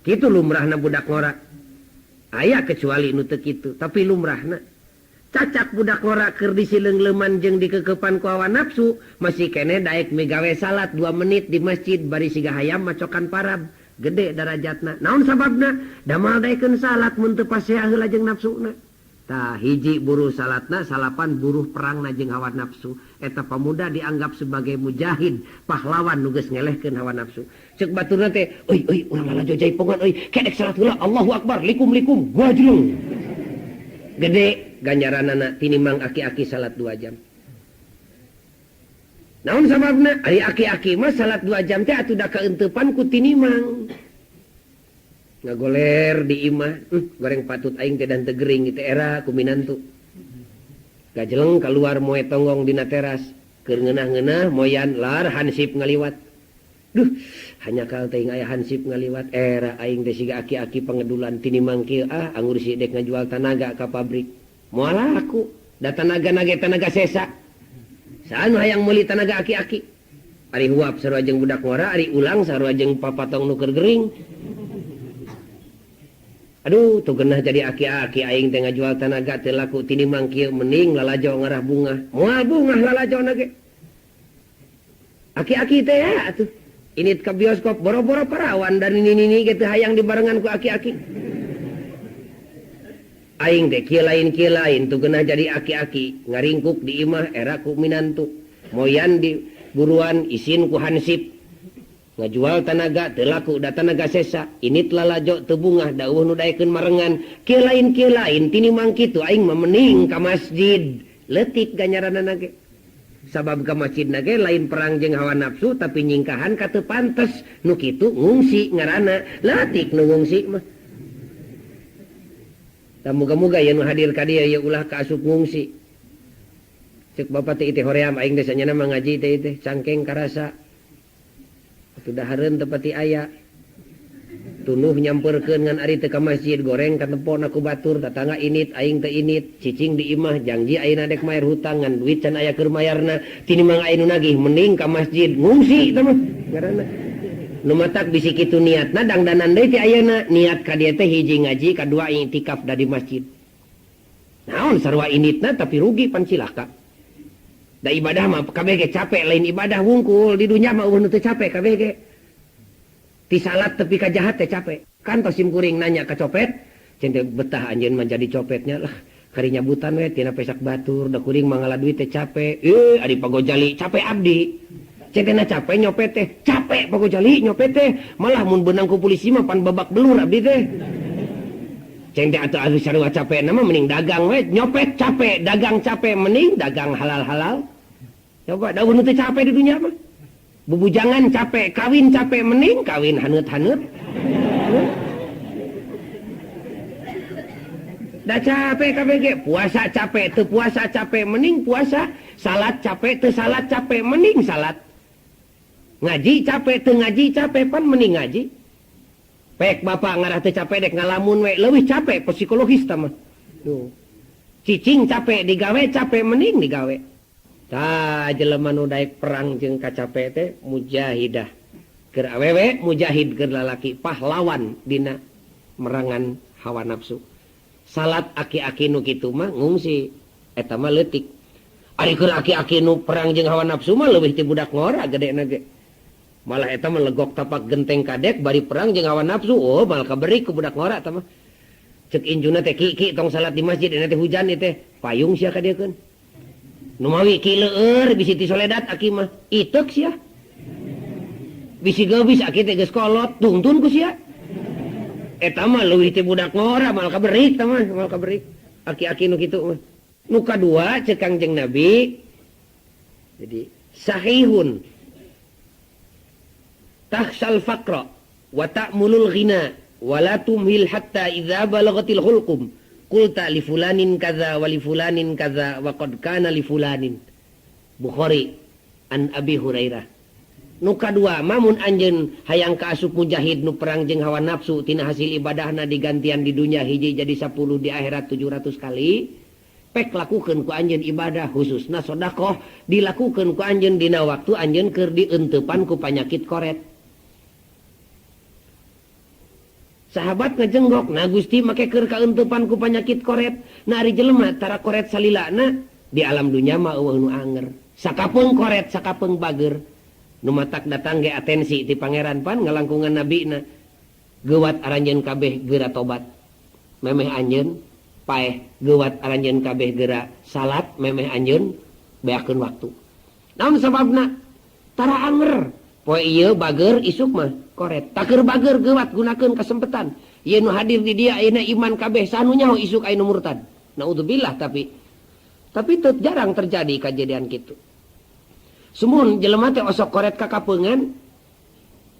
S1: Kitu lumrahna budak ngora. Aya kecuali nu teu kitu, tapi lumrahna. Cacak budak ngora keur disileungleman jeung dikekepan ku hawa nafsu, masih keneh daek migawe salat 2 menit di masjid bari siga hayam macokan parab, gede darajatna. Naon sababna? Da moal daekeun salat mun teu pasea heula jeung nafsuna. Tah hiji buruh salatna salapan buruh perangna jeung hawa nafsu. Eta pamuda dianggap sebagai mujahid, pahlawan nu geus ngelehkeun hawa nafsu. Cek baturna teh, euy euy urang lalajo jaipongan euy, kedek salat heula, Allahu akbar, likum likum, gajleng. Gede ganjaranana tinimang aki-aki salat 2 jam. Naon sababna? Ari aki-aki mah salat 2 jam teh atuh da kaeuntepan ku tinimang. Ngagoler di imah, goreng patut aing teh dan teu gering teh era ku minantu. Gajeleng keluar moe tonggong dina teras, keur ngeunah-ngeunah moyan lar hansip ngaliwat. Duh, hanya kal teuing aya hansip ngaliwat era aing teh siga aki-aki pangedulan tinimang kieu ah anggur si dek ngajual tanaga ka pabrik. Moal laku, da tanaga nage tanaga sesa. Saha nu hayang meuli tanaga aki-aki? Ari huap sarua jeung budak ngora, ari ulang sarua jeung papatong nu keur gering. Aduh, tuh genah jadi aki-aki aing teh ngajual tanaga teu laku tinimang kieu mending lalajo ngarah bunga. Moal bungah lalajo na ge. Aki-aki teh ya atuh. Ini ke bioskop boro-boro parawan dan ini gitu hayang dibarengan ku aki-aki. Aing teh kieu lain tuh genah jadi aki-aki ngaringkuk di imah era ku minantu. Moyan di buruan isin ku hansip. Ngajual tanaga teu laku da tanaga sesa. Ini lalajo teu bungah da eueuh nu daekeun marengan. Kieu lain tinimang kitu aing mah mending ka masjid. Leutik ganjaranana ge. Sabab ka masjid na ge lain perang jeung hawa nafsu tapi nyingkahan ka teu pantes. Nu kitu ngungsi ngaranna. Leutik nu ngungsi mah. Da muga-muga yen nu hadir ka dieu ieu ulah ka asup ngungsi. Ceuk bapa teh teh hoream aing teh sanyana mah ngaji teh teh cangkeng karasa. Atuh dahareun teu pati aya. Tunuh nyampeurkeun ngan ari teu ka masjid goreng katempona ku batur tatangga init aing teu init cicing di imah janji ayeuna dek mayar hutang ngan duit can aya keur mayarna tinimang aya nu nagih mending ka masjid ngungsi teh mah ngaranna. Nu matak bisi kitu niatna dangdanan deui ti ayeuna niat ka dieu teh hiji ngaji kadua iktikaf da di masjid. Naon sarua initna tapi rugi pan cilaka. Da ibadah mah kabeh ge capek lain ibadah wungkul di dunya mah eueuh nu teu capek kabeh ge. Ti salat tepi ka jahat teh capek. Kan tos sim kuring nanya ka copet, cen teh betah anjeun mah jadi copetnya lah. Kari nyabutan we tina pesak batur da kuring mah ngala duit teh capek. Ari pagojali capek abdi. Cen teh na capek nyopet teh, capek pagojali nyopet teh. Malah mun beunang ku polisi mah pan babak belur abdi teh. Ceng teh atuh anu sarua capek na mah mending dagang we, nyopet capek, dagang capek mending dagang halal-halal. Coba da nu teu capek di dunya mah. Bubujangan capek, kawin capek mending kawin haneut-haneut. Da capek kabeh ge, puasa capek, teu puasa capek mending puasa, salat capek, teu salat capek mending salat. Ngaji capek, teu ngaji capek pan mending ngaji. Pek bapak ngarah teu capek dek ngalamun we, leuwih capek psikologis tah mah. Duh. Cicing capek digawe capek mending digawe. Tah jelema nu daek perang jeung kacape teh mujahidah. Keur awewe mujahid keur lalaki pahlawan dina merangan hawa nafsu. Salat aki-aki nu kitu mah ngungsi eta mah leutik. Ari keur aki-aki nu perang jeung hawa nafsu mah leuwih ti budak ngora gedena ge. Malah eta mah legok tapak genteng kadek bari perang jeung hawa nafsu, oh malah kaberi ku budak ngora eta mah. Ceuk injuna teh ki ki tong salat di masjid dina teh hujan ieu teh, payung sia ka dieukeun. Nu mawi ki leueur bisi ti soledat aki mah, iteuk sia. Bisi geubis aki teh geus kolot, tungtun ku sia. Eta mah leuwih ti budak ngora malah kaberik eta mah, malah kaberik. Aki-aki nu kitu mah. Nu kadua ceuk Kangjeng Nabi jadi sahihun takhsal faqra wa ta'mulul ghina wa la tumhil hatta idza balagatil hulqum qulta li fulanin kadza wa li fulanin kadza wa qad kana li fulanin. Bukhari an Abi Hurairah. Nu kadua mamun anjeun hayang kaasup mujahid nu perang jeung hawa nafsu tina hasil ibadahna digantian di dunya hiji jadi 10 di akhirat 700 kali. Pek lakukeun ku anjeun ibadah khususna sedekah dilakukeun ku anjeun dina waktu anjeun keur dienteupan ku panyakit koret. Sahabat ngejenggok, nah Gusti make keur kaenteupan ku panyakit koret. Nah ari jelema tara koret salilana di alam dunya mah eueuh nu anger. Sakapeung koret, sakapeung bager. Nu matak datang ge atensi ti pangeran pan ngalangkungan nabina. Geuwat aranjeun kabeh geura tobat. Memeh anjeun Paeh geuwat aranjeun kabeh geura salat memeh anjeun beakeun waktu. Naon sababna? Tara anger. Poe ieu bager isuk mah koret. Takeur bager geuwat gunakeun kasempetan. Ieu nu hadir di dieu ayeuna iman kabeh saha nu nyaho isuk aya nu murtad. Naudzubillah tapi tapi teu jarang terjadi kajadian kitu. Sumuhun jelema teh osok koret ka kapeungan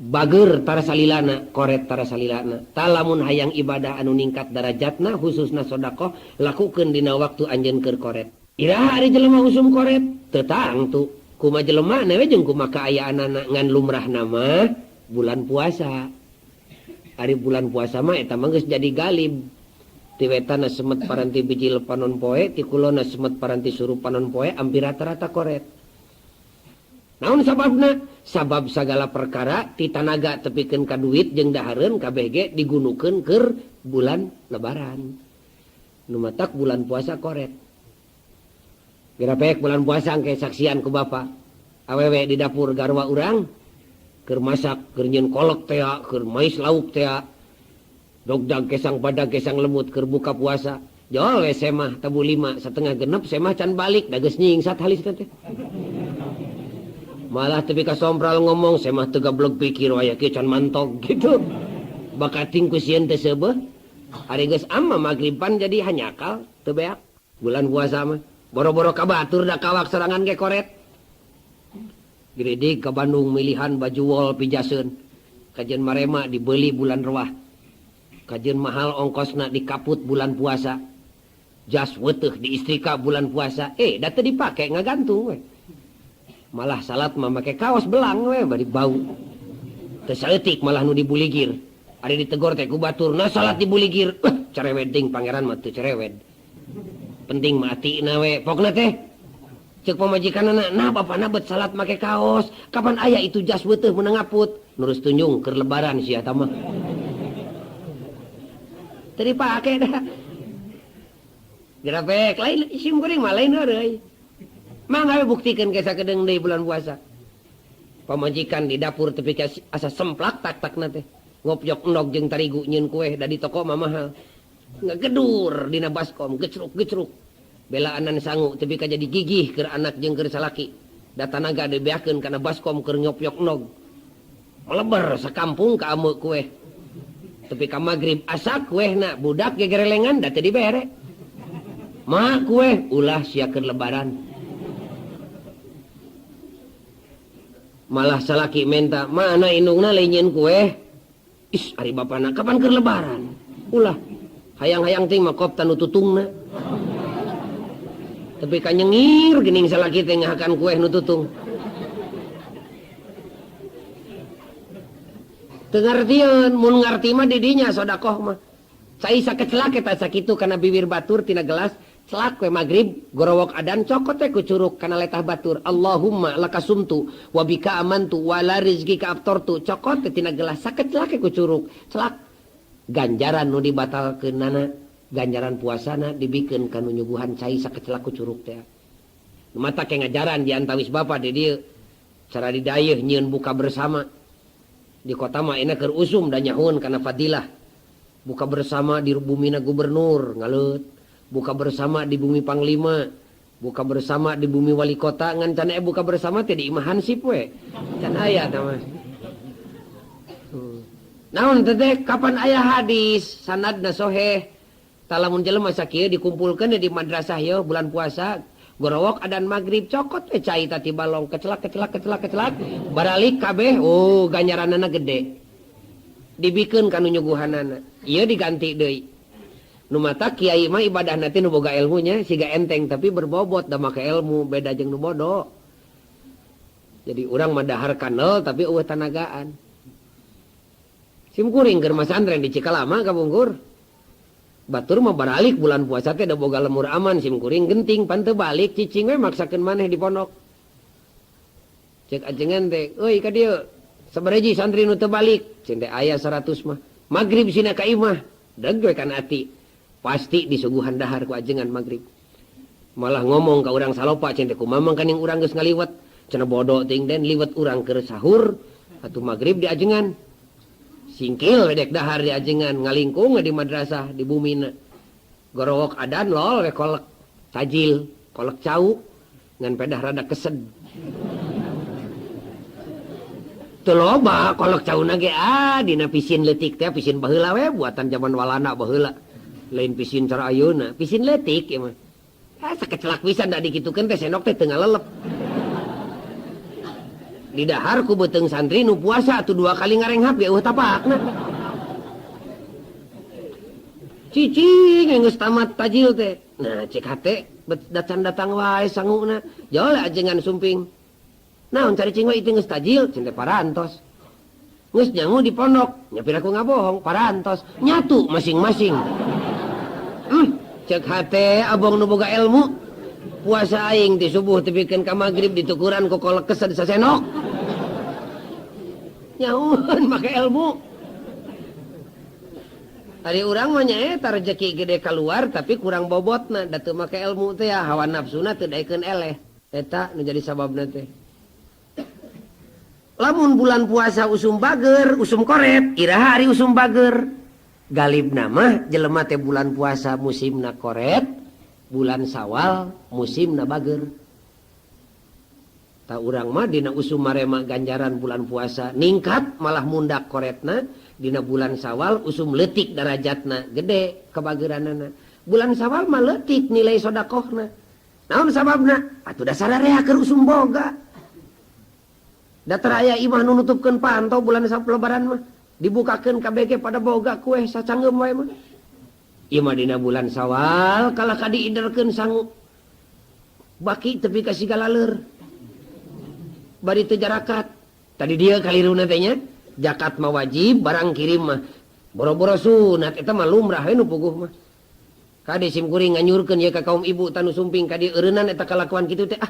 S1: bager tara salilana koret tara salilana. Tah lamun hayang ibadah anu ningkat darajatna khususna sedekah lakukeun dina waktu anjeun keur koret. Iraha ari jelema usum koret? Teu tangtu. Kuma jelema na we jeung kuma kaayaanana ngan lumrahna mah bulan puasa. Ari bulan puasa mah eta mah geus jadi galib. Ti wetanna semet paranti bijil panon poe, ti kulonna semet paranti surup panon poe ampir rata-rata koret. Naon sababna? Sabab sagala perkara ti tanaga tepikeun ka duit jeung dahareun kabeh ge digunukeun keur bulan lebaran. Nu matak bulan puasa koret. Gerapek bulan puasa engke saksian ku bapa. Awewe di dapur garwa urang keur masak, keur nyieun kolek tea, keur mais lauk tea. Dogdag kesang badag kesang lemut keur buka puasa. Jol we semah tabu lima setengah genep semah can balik da geus nyingsat halisna teh. Malah tepi ka sompral ngomong semah teu gableg pikir wayah kieu can mantog gitu. Bakating ku sieun teh seubeuh. Ari geus ama magriban jadi hanyakal teu beak. Bulan puasa mah boro-boro ka batur da kawak sorangan ge koret. Geridig ka Bandung milihan baju wol pijaseun. Kajeun marema dibeli bulan ruah. Kajeun mahal ongkosna dikaput bulan puasa. Jas weteuh diistrika bulan puasa. Da teu dipake ngagantung we. Malah salat mah make kaos belang we bari bau. Teu saeutik malah nu dibuligir. Ari ditegor teh ku batur, nah salat dibuligir. Cerewet ting pangeran mah teu cerewet. Penting mah atina we. Pokna teh ceuk pamajikanana, nah bapana bet salat make kaos. Kapan aya itu jas weteuh meunang ngaput? Nurus tunjung keur lebaran sia ta mah. Teu dipake dah. Gerapek lain sim kuring mah lain heureuy. Mangga we buktikeun ke sakedeung deui bulan puasa. Pamajikan di dapur tepi ka asa semplak tak-takna teh. Ngopjok endog jeung tarigu nyieun kueh da di toko mah mahal. Ngagedur dina baskom gecruk-gecruk. Belaanan sangu tepi ka jadi gigih keur anak jeung keur salaki. Da tanaga dibeakeun kana baskom keur ngopjok endog. Meleber sakampung ka ameu kueh. Tepi ka magrib asak kuehna budak gegerelengan da teu dibere. Ma kueh ulah sia keur lebaran. Malah salaki menta, mana indungna lain nyieun kueh. Is ari bapana kapan keur lebaran? Ulah hayang-hayang ting mah kopta nu tutungna. Tapi ka nyengir geuning salaki teh ngahakan kueh nu tutung. Teu ngartieun, mun ngarti mah di dinya sodakoh mah. Cai sakecelak eta sakitu kana bibir batur tina gelas, celak we magrib, gorowok adan cokot we ku curug kana letah batur. Allahumma lakasumtu wa bika amantu wa la rizqika aftartu. Cokot we tina gelas sakecelak ku curug, celak. Ganjaran nu dibatalkeunana, ganjaran puasana dibikeun ka nu nyuguhan cai sakecelak ku curug teh. Nu mata ke ngajaran di antawis bapa di dieu. Cara didayeuh nyieun buka bersama. Di kota mah enak keur usum da nyahoeun kana fadilah. Buka bersama di bumina gubernur ngaleut, buka bersama di bumi panglima, buka bersama di bumi wali kota, ngan can aya buka bersama teh di imah hansip we. Can aya tah mah. Naon teh teh kapan aya hadis sanadna soheh. Tah lamun jelema sakieu dikumpulkeun di madrasah yeuh bulan puasa, gorowok adan magrib cokot we cai tati balong kecelak kecelak kecelak kecelak baralik kabeh, oh ganjaranana gede. Dibikeun ka nu nyuguhanana. Ieu diganti deui. Nu mata kiai mah ibadahna teh nu boga ilmunya siga enteng tapi berbobot da make ilmu beda jeung nu bodoh. Jadi urang mah dahar kanel tapi eueuh tanagaan. Sim kuring keur masantren di Cikalama ka Bungkur. Batur mah baralik bulan puasa teh da boga lemur aman sim kuring genting pan teu balik cicing we maksakeun maneh di pondok. Cek ajengan teh, euy ka dieu sabaraha santri nu teu balik? Cen teh aya 100 mah. Magrib sina ka imah, deg we kana ati. Pasti disuguhan dahar ku ajengan magrib. Malah ngomong ka urang salopa cen teh kumaha mangkaning urang geus ngaliwet. Cenah bodoh ting den liwet urang keur sahur atuh magrib di ajengan. Singkil we dek dahar di ajengan ngalingkung we di madrasah di bumina. Gorowok adan lol we kolek tajil, kolek cau ngan pedah rada kesed. Teu loba kolek cauna ge ah dina pisin leutik teh pisin baheula we buatan zaman Walanda baheula. Lain pisin cara ayeuna, pisin leutik ieu mah. Ah sakecelak pisan da dikitukeun teh sendok teh teu ngalelep. Didahar ku beuteung santri nu puasa atuh dua kali ngarenghap ge eueuh tapakna. Cicing geus tamat tajil teh. Nah cek hate bet dacan datang wae sanguna. Jole ajengan sumping. Naon caricing wae itu geus tajil cen teh parantos. Geus nyangu di pondok, nya piraku ngabohong parantos. Nyatu masing-masing. Cek hate abong nu boga ilmu. Puasa aing ti subuh tepikeun ka magrib ditukuran ku kolek kesed sasenok. Nyaun make ilmu. Ari urang mah nyaeta rejeki gede keluar tapi kurang bobotna da teu make ilmu teh ya hawa nafsuna teu daekeun eleh. Eta nu jadi sababna teh. Lamun bulan puasa usum bager, usum koret, iraha ari usum bager. Galibna mah jelema teh bulan puasa musimna koret, bulan Sawal musimna bager. Ta urang mah dina usum marema ganjaran bulan puasa ningkat malah mundak koretna. Dina bulan Sawal usum leutik darajatna gede kebageranana. Bulan Sawal mah leutik nilai sodakohna. Naon sababna? Atuh dasar area keur usum boga. Datar aya imah nu nutupkeun panto bulan lebaran mah dibukakeun KBG pada boga kue sacanggeum wae mah. Ieu mah dina bulan Sawal kalah ka diiderkeun sangu. Baki tepi ka sigala leur. Bari teu jarakat. Tadi dia kaliruna teh nya. Zakat mah wajib, barang kirim mah boro-boro sunat eta mah lumrah we nu puguh mah. Kade sim kuring nganyurkeun ye ka kaum ibu tanu sumping ka dieu eureunnan eta kalakuan kitu teh ah.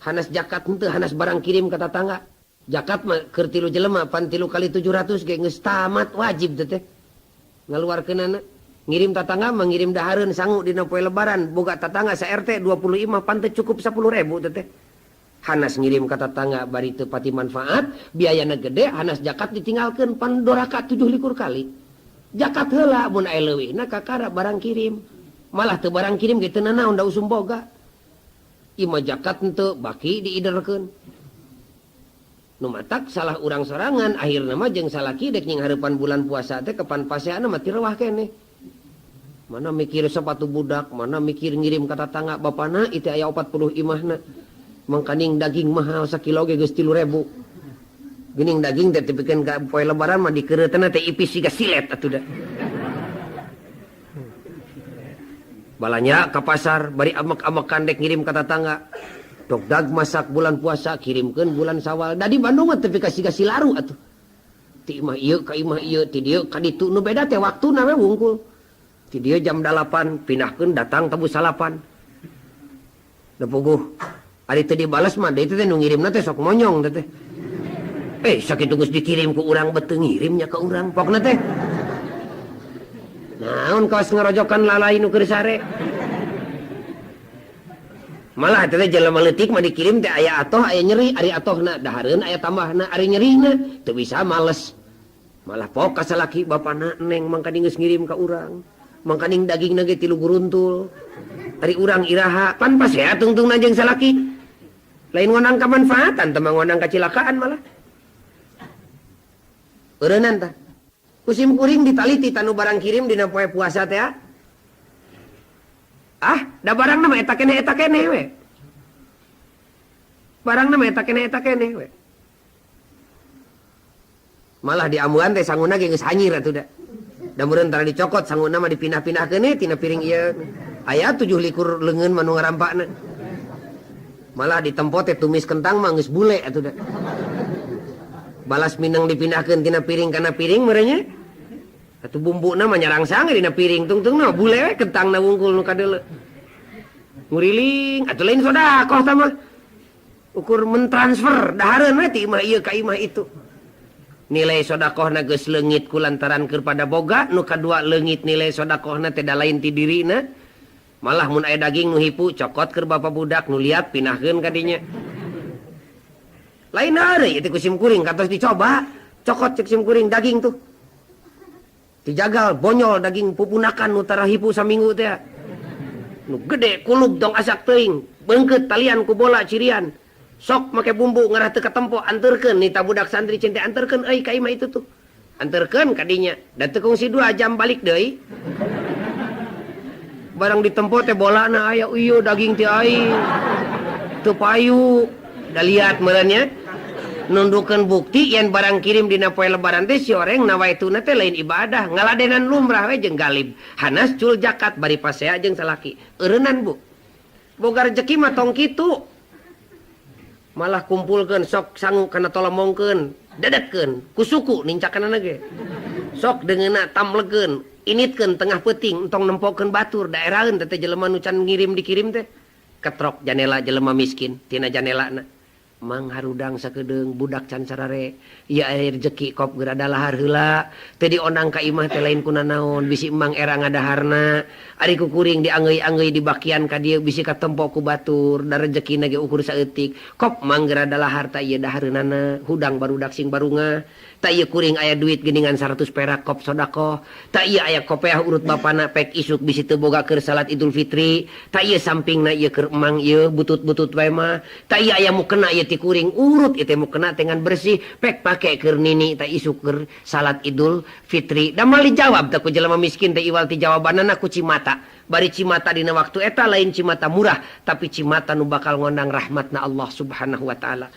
S1: Hanas zakat henteu, hanas barang kirim ka tatangga. Zakat mah keur 3 jelema pan 3 kali 700 ge geus tamat wajib teh teh. Ngaluarkeunana ngirim tatangga mah ngirim dahareun sangu dina poe lebaran boga tatangga sa RT 20 imah pan teu cukup 10.000 teh teh. Hanas ngirim ka tatangga bari teu pati manfaat, biayana gede, hanas zakat ditinggalkeun pan doraka 27 kali. Zakat heula mun aya leuwihna kakara barang kirim. Malah teu barang kirim ge teu nanaon da usum boga. Ieu mah zakat henteu baki diiderkeun. Nu matak salah urang sorangan akhirna mah jeung salaki dek nying hareupan bulan puasa teh kepan paseana mah tirewah keneh. Mana mikir sepatu budak, mana mikir ngirim ka tatangga bapana itu aya 40 imahna. Mangkaning daging mahal sakilo ge geus 3.000. Geuning daging teh tepikeun ka poe lebaran mah dikeureutna teh ipis siga silet atuh da. Balanya ka pasar bari amek-amekan dek ngirim ka tatangga. Dogdag masak bulan puasa kirimkeun bulan Sawal. Da di Bandung mah tepi ka siga silaru atuh. Ti imah ieu ka imah ieu, ti dieu ka ditu nu beda teh waktuna we wungkul. Ti dieu jam 8 pindahkeun datang tabu 8. Da puguh ari teu dibales mah deui teh nu ngirimna teh sok monyong teh teh. Sakitu geus dikirim ku urang beuteung ngirimnya ka urang pokna teh. Naon kawas ngarojokan lalai nu keur sare. Malah teh jelema leutik mah dikirim teh aya atoh aya nyeri, ari atohna dahareun aya tambahna, ari nyerina teu bisa males. Malah pok ka salaki bapana neng mangkaning geus ngirim ka urang. Mangkaning dagingna ge 3 guruntul. Ari urang iraha pan pasea tungtungna jeung salaki. Lain ngonang kamanfaatan teh mah ngonang kacilakaan malah. Eureunnan tah. Kusim kuring ditaliti tanu barang kirim dina poe puasa teh. Ah, da barangna mah eta keneh we. Barangna mah eta keneh we. Malah diamuan teh sanguna ge geus hanyir atuh da. Da meureun tara dicokot sanguna mah dipindah-pindahkeun we tina piring ieu. Aya 27 leungeun mah nu ngarampakna. Malah ditempo teh tumis kentang mah geus bule atuh da. Balas mineng dipindahkeun tina piring kana piring meureun nya. Atuh bumbuna mah nyarangsang dina piring tungtungna bule we kentangna wungkul nu kadeuleu. Nguriling atuh lain sodakoh tah mah. Ukur mentransfer dahareun we ti imah ieu ka imah itu. Nilai sodakohna geus leungit ku lantaran keur pada boga, nu kadua leungit nilai sodakohna teh da lain ti dirina. Malah mun aya daging nu hipu cokot keur bapa budak nu liat pindahkeun ka dinya. Lain heureuy ieu teh ku sim kuring kantos dicoba, cokot cek sim kuring daging tuh. Dijagal bonyol daging pupunakan nu tara hipu saminggu teh. Nu gede kulub tong asak teuing, beungkeut talian ku bola cirian. Sok make bumbu ngarah teu katempo anterkeun nita budak santri cinte anterkeun euy ka imah itu tuh. Anterkeun ka dinya, da teu kungsi 2 jam balik deui. Barang ditempo teh bolana aya ieu daging ti aing. Teu payu. Da liat meureun nya. Nundukeun bukti yen barang kirim dina poe lebaran teh si oreng nawaituna teh lain ibadah, ngaladenan lumrah we jeung galib. Hanas cul jakat bari pasea jeung salaki. Eureunnan Bu. Boga rejeki mah tong kitu. Malah kumpulkeun sok sangu kana tolomongkeun, dedetkeun ku suku nincakanana ge. Sok deungeunna tamlegeun, initkeun tengah peuting entong nempokeun batur daeraheun teh jelema nu can ngirim dikirim teh. Ketrok janela jelema miskin tina janelana. Mang harudang sakedeung budak can sarare ieu aya rejeki kop geura dalahar heula teu diondang ka imah teh lain kunanaon bisi emang era ngadaharna ari ku kuring diangeuy-angeuy dibakian ka dieu bisi katempo ku batur da rejekina ge ukur saeutik kop mang geura dalahar ta ieu dahareunana hudang barudak sing barungah ta ieu kuring aya duit geuningan 100 perak kop sodakoh ta ieu aya kopeah urut bapana pek isuk bisi teu boga keur salat Idul Fitri ta ieu sampingna ieu keur emang ieu butut-butut wae mah ta ieu aya mukena ieu ti kuring urut ieu teh mukena dengan bersih pek pake keur nini ta isuk keur salat Idul Fitri da moal dijawab teh ku jelema miskin teh iwal ti jawabanana ku cimata bari cimata dina waktu eta lain cimata murah tapi cimata nu bakal ngondang rahmatna Allah Subhanahu wa taala.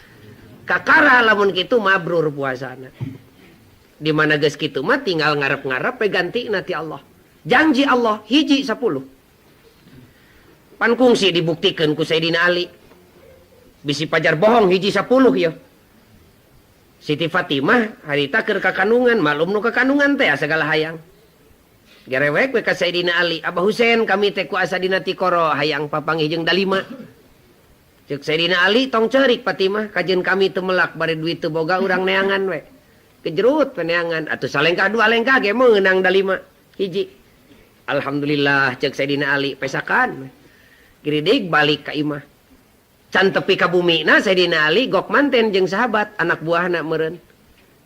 S1: Kakara lamun kitu mabrur puasana. Di mana geus kitu mah tinggal ngarep-ngarep we gantina ti Allah. Janji Allah hiji 10. Pan kungsi dibuktikeun ku Sayyidina Ali. Bisi pajar bohong hiji 10 ieu. Siti Fatimah harita keur kakandungan, maklum nu kakandungan teh sagala hayang. Gerewek we ka Sayyidina Ali, Abah Husein kami teh ku asa dina tikoro hayang papanggih jeung dalima. Ceuk Sayyidina Ali tong ceurik Fatimah kajeun kami teu melak bari duit teu boga urang neangan we. Kejerut we neangan atuh salengkah dua lengkah ge meunang dalima hiji. Alhamdulillah ceuk Sayyidina Ali pesakan. Giridig balik ka imah. Can tepi ka bumina Sayyidina Ali gok manten jeung sahabat anak buahna meureun.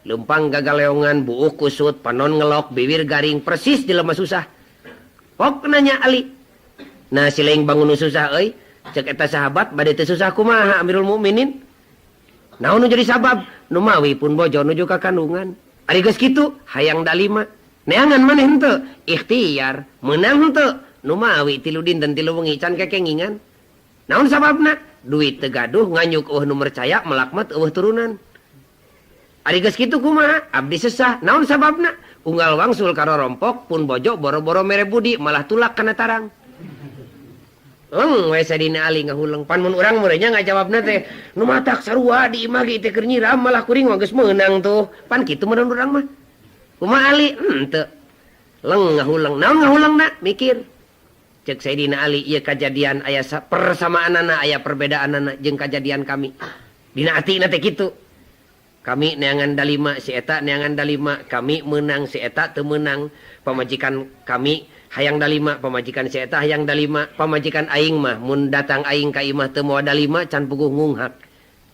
S1: Leumpang gagaleongan buuk kusut panon ngelok bibir garing persis jelema susah. Pok nanya Ali. Nah si laing bangun nu susah euy. Cek eta sahabat bade teu susah kumaha Amirul Mukminin? Naon nu jadi sabab? Nu mawi pun bojo nuju ka kandungan. Ari geus kitu hayang dalima. Neangan maneh henteu? Ikhtiar. Meunang henteu? Nu mawi 3 dinten 3 wengi can kekengingan. Naon sababna? Duit teu gaduh nganyuk eueuh nu mercaya melak mah teu eueuh turunan. Ari geus kitu kumaha? Abdi sesah. Naon sababna? Unggal wangsul karorompok pun bojo boro-boro mere budi malah tulak kana tarang. Leng we Sayyidina Ali ngahuleng pan mun urang meureun nya ngajawabna teh nu matak sarua di imah ge teh keur nyiram malah kuring mah geus meunang tuh pan kitu meureun urang mah kumaha Ali henteu leng ngahuleng naon ngahulengna mikir ceuk Sayyidina Ali ieu kajadian aya persamaanana aya perbedaanana jeung kajadian kami dina atina teh kitu kami neangan dalima si eta neangan dalima kami meunang si eta teu meunang pamajikan kami hayang dalima pamajikan si eta hayang dalima pamajikan aing mah mun datang aing ka imah teu moal dalima can puguh ngunghak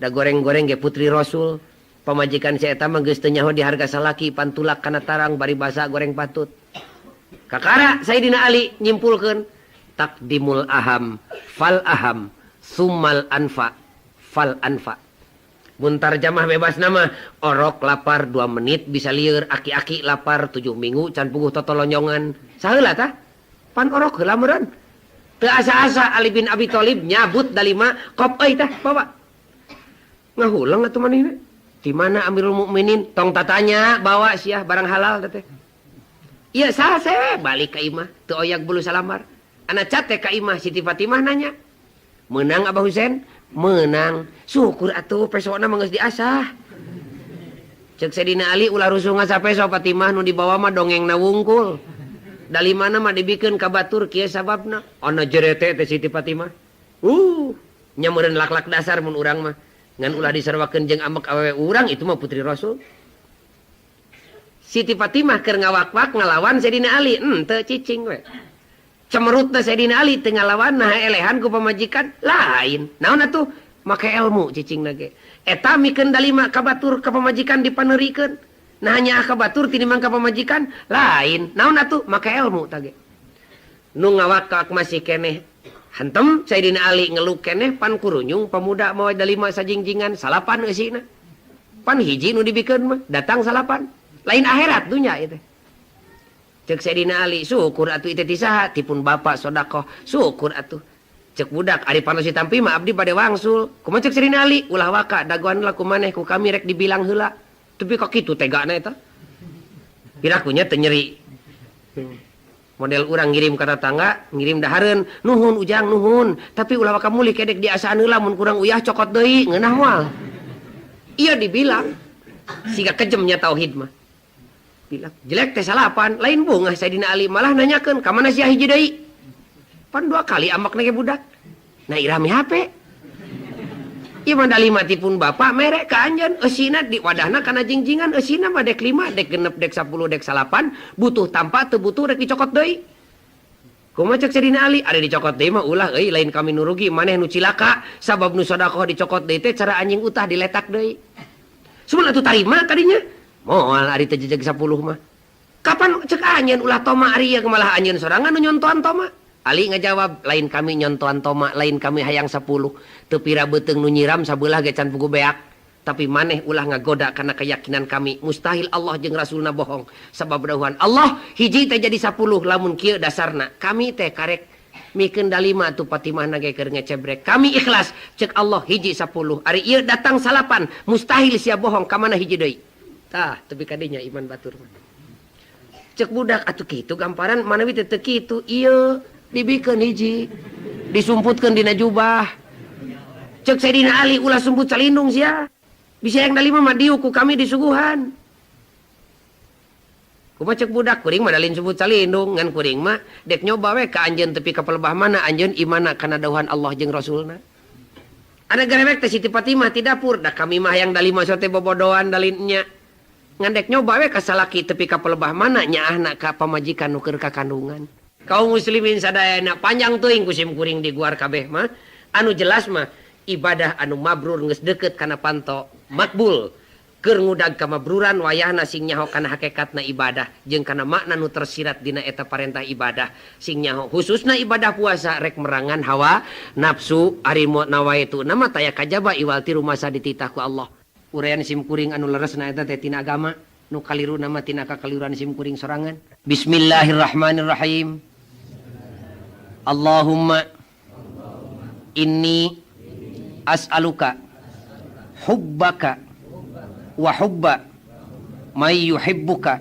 S1: da goreng-goreng ge putri Rasul pamajikan si eta mah geus teu nyaho di harga salaki pantulak kana tarang bari basa goreng patut kakara Sayyidina Ali nyimpulkeun takdimul aham fal aham summal anfa fal anfa mun tarjamah bebas nama orok lapar 2 menit bisa lieur aki-aki lapar 7 minggu can puguh totolonyongan saheula tah pan orok heula meureun teu asa-asa Ali bin Abi Thalib nyabut dalima kop euy tah bawa ngahuleng atuh manehna di mana Amirul Mukminin tong tatanya bawa sia barang halal teh ieu sase balik ka imah teu oyak bulu salamar ana cate ka imah Siti Fatimah nanya meunang Abah Husein menang syukur atuh pesona mah geus diasah ceuk Sayyidina Ali ulah rusuh ngasa peso Fatimah nu dibawa mah dongengna wungkul dalimana mah dibikeun ka batur kieu sababna ana jerete teh Siti Fatimah nya meureun lak-lak dasar mun urang mah ngan ulah disarwakeun jeung ambek awewe urang itu mah putri Rasul Siti Fatimah keur ngawak-wak ngalawan Sayyidina Ali henteu cicing we cemerutna Sayyidina Ali teu ngalawan nah elehan ku pamajikan lain naon atuh make ilmu cicingna ge eta mikeun dalima ka batur ka pamajikan dipaneurikeun Nah nyaah ka batur tinimbang ka pamajikan lain. Naon atuh make elmu tah ge. Nu ngawakak masih keneh hantem Saidina Ali ngeluk keneh pan kurunyung pamuda mawa dalima sajingjingan salapan eusina. Pan hiji nu dibikeun mah datang salapan. Lain akhirat dunya ieu teh. Cek Saidina Ali syukur atuh ieu teh ti saha ti pun bapa sedekah syukur atuh. Cek budak ari panos ditampi mah abdi bade wangsul. Kumaha cek Saidina Ali ulah waka dagoan heula ku maneh ku kami rek dibilang heula. Tepi ka kitu tegana eta. Pirakunya teu nyeri. Model urang ngirim ka tatangga, ngirim dahareun, nuhun ujang nuhun, tapi ulah waka mulih kedek diasaan heula mun kurang uyah cokot deui, ngeunah moal. Ieu dibilang siga kejem nya tauhid mah. Bilang jelek teh salapan, lain bungah Saidina Ali malah nanyakeun ka mana sia hiji deui. Pan dua kali ambekna ge budak. Nah iraha mi hape. Ieu mah dalima ti pun bapa mere ka anjeun, eusina di wadahna kana jingjingan, eusina mah dek lima, dek genep, dek 10, dek salapan, butuh tampa teu butuh rek dicokot deui. Kumaha cek Saidina Ali? Ari dicokot deui mah ulah euy, lain kami nu rugi, maneh nu cilaka, sabab nu sodakoh dicokot deui teh cara anjing utah diletak deui. Sumun atuh tarima kadinya. Moal ari teu jejeg 10 mah. Kapan cek anjeun ulah toma ari ieu malah anjeun sorangan nu nyontoan toma. Ali ngajawab, lain kami nyontoan toma, lain kami hayang 10. Teu pira beuteung nu nyiram sabelah ge can pugu beak. Tapi maneh ulah ngagoda kana keyakinan kami. Mustahil Allah jeung Rasulna bohong. Sabab dawuhan Allah hiji teh jadi 10 lamun kieu dasarna. Kami teh karek mikeun dalima tu Fatimah na ge keur ngecebrek. Kami ikhlas cek Allah hiji 10. Ari ieu datang salapan, mustahil sia bohong ka mana hiji deui. Tah, tepi ka dinya iman batur mah. Cek budak atuh kitu gamparan manawi teh teu kitu. Ieu dibikeun hiji, disumputkeun dina jubah. Cek Saidina Ali ulah sumput salindung sia. Bisa yang dalima mah diuk ku kami disuguhan. Kumaha cek budak kuring mah dalin sumput salindung ngan kuring mah dek nyoba we ka anjeun tepi ka pelebah mana anjeun imana kana dawuhan Allah jeung Rasulna. Ada garewek teh Siti Fatimah ti dapur da kami mah hayang dalima sote bobodoan dalin nya. Ngan dek nyoba we ka salaki tepi ka pelebah mana nyaahna ka pamajikan nu keur kakandungan. Kaum muslimin sadayana panjang teuing ku sim kuring diguar kabeh mah anu jelas mah ibadah anu mabrur geus deukeut kana panto makbul keur ngudag kamabruran wayahna sing nyaho kana hakikatna ibadah jeung kana makna nu tersirat dina eta parentah ibadah sing nyaho khususna ibadah puasa rek merangan hawa nafsu ari nawaitu nama taya kajaba iwal ti rumasa dititah ku Allah. Uraian sim kuring anu leresna eta teh tina agama nu kaliru nama tina kakaliruan sim kuring sorangan. Bismillahirrahmanirrahim. Allahumma inni as'aluka hubbaka wa hubba may yuhibbuka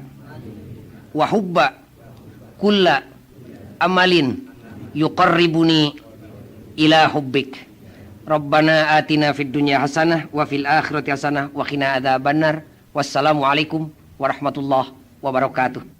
S1: wa hubba kulla amalin yuqarribuni ila hubbik. Rabbana atina fid dunya hasanah wa fil akhirati hasanah wa qina adzabannar. Wassalamualaikum warahmatullahi wabarakatuh.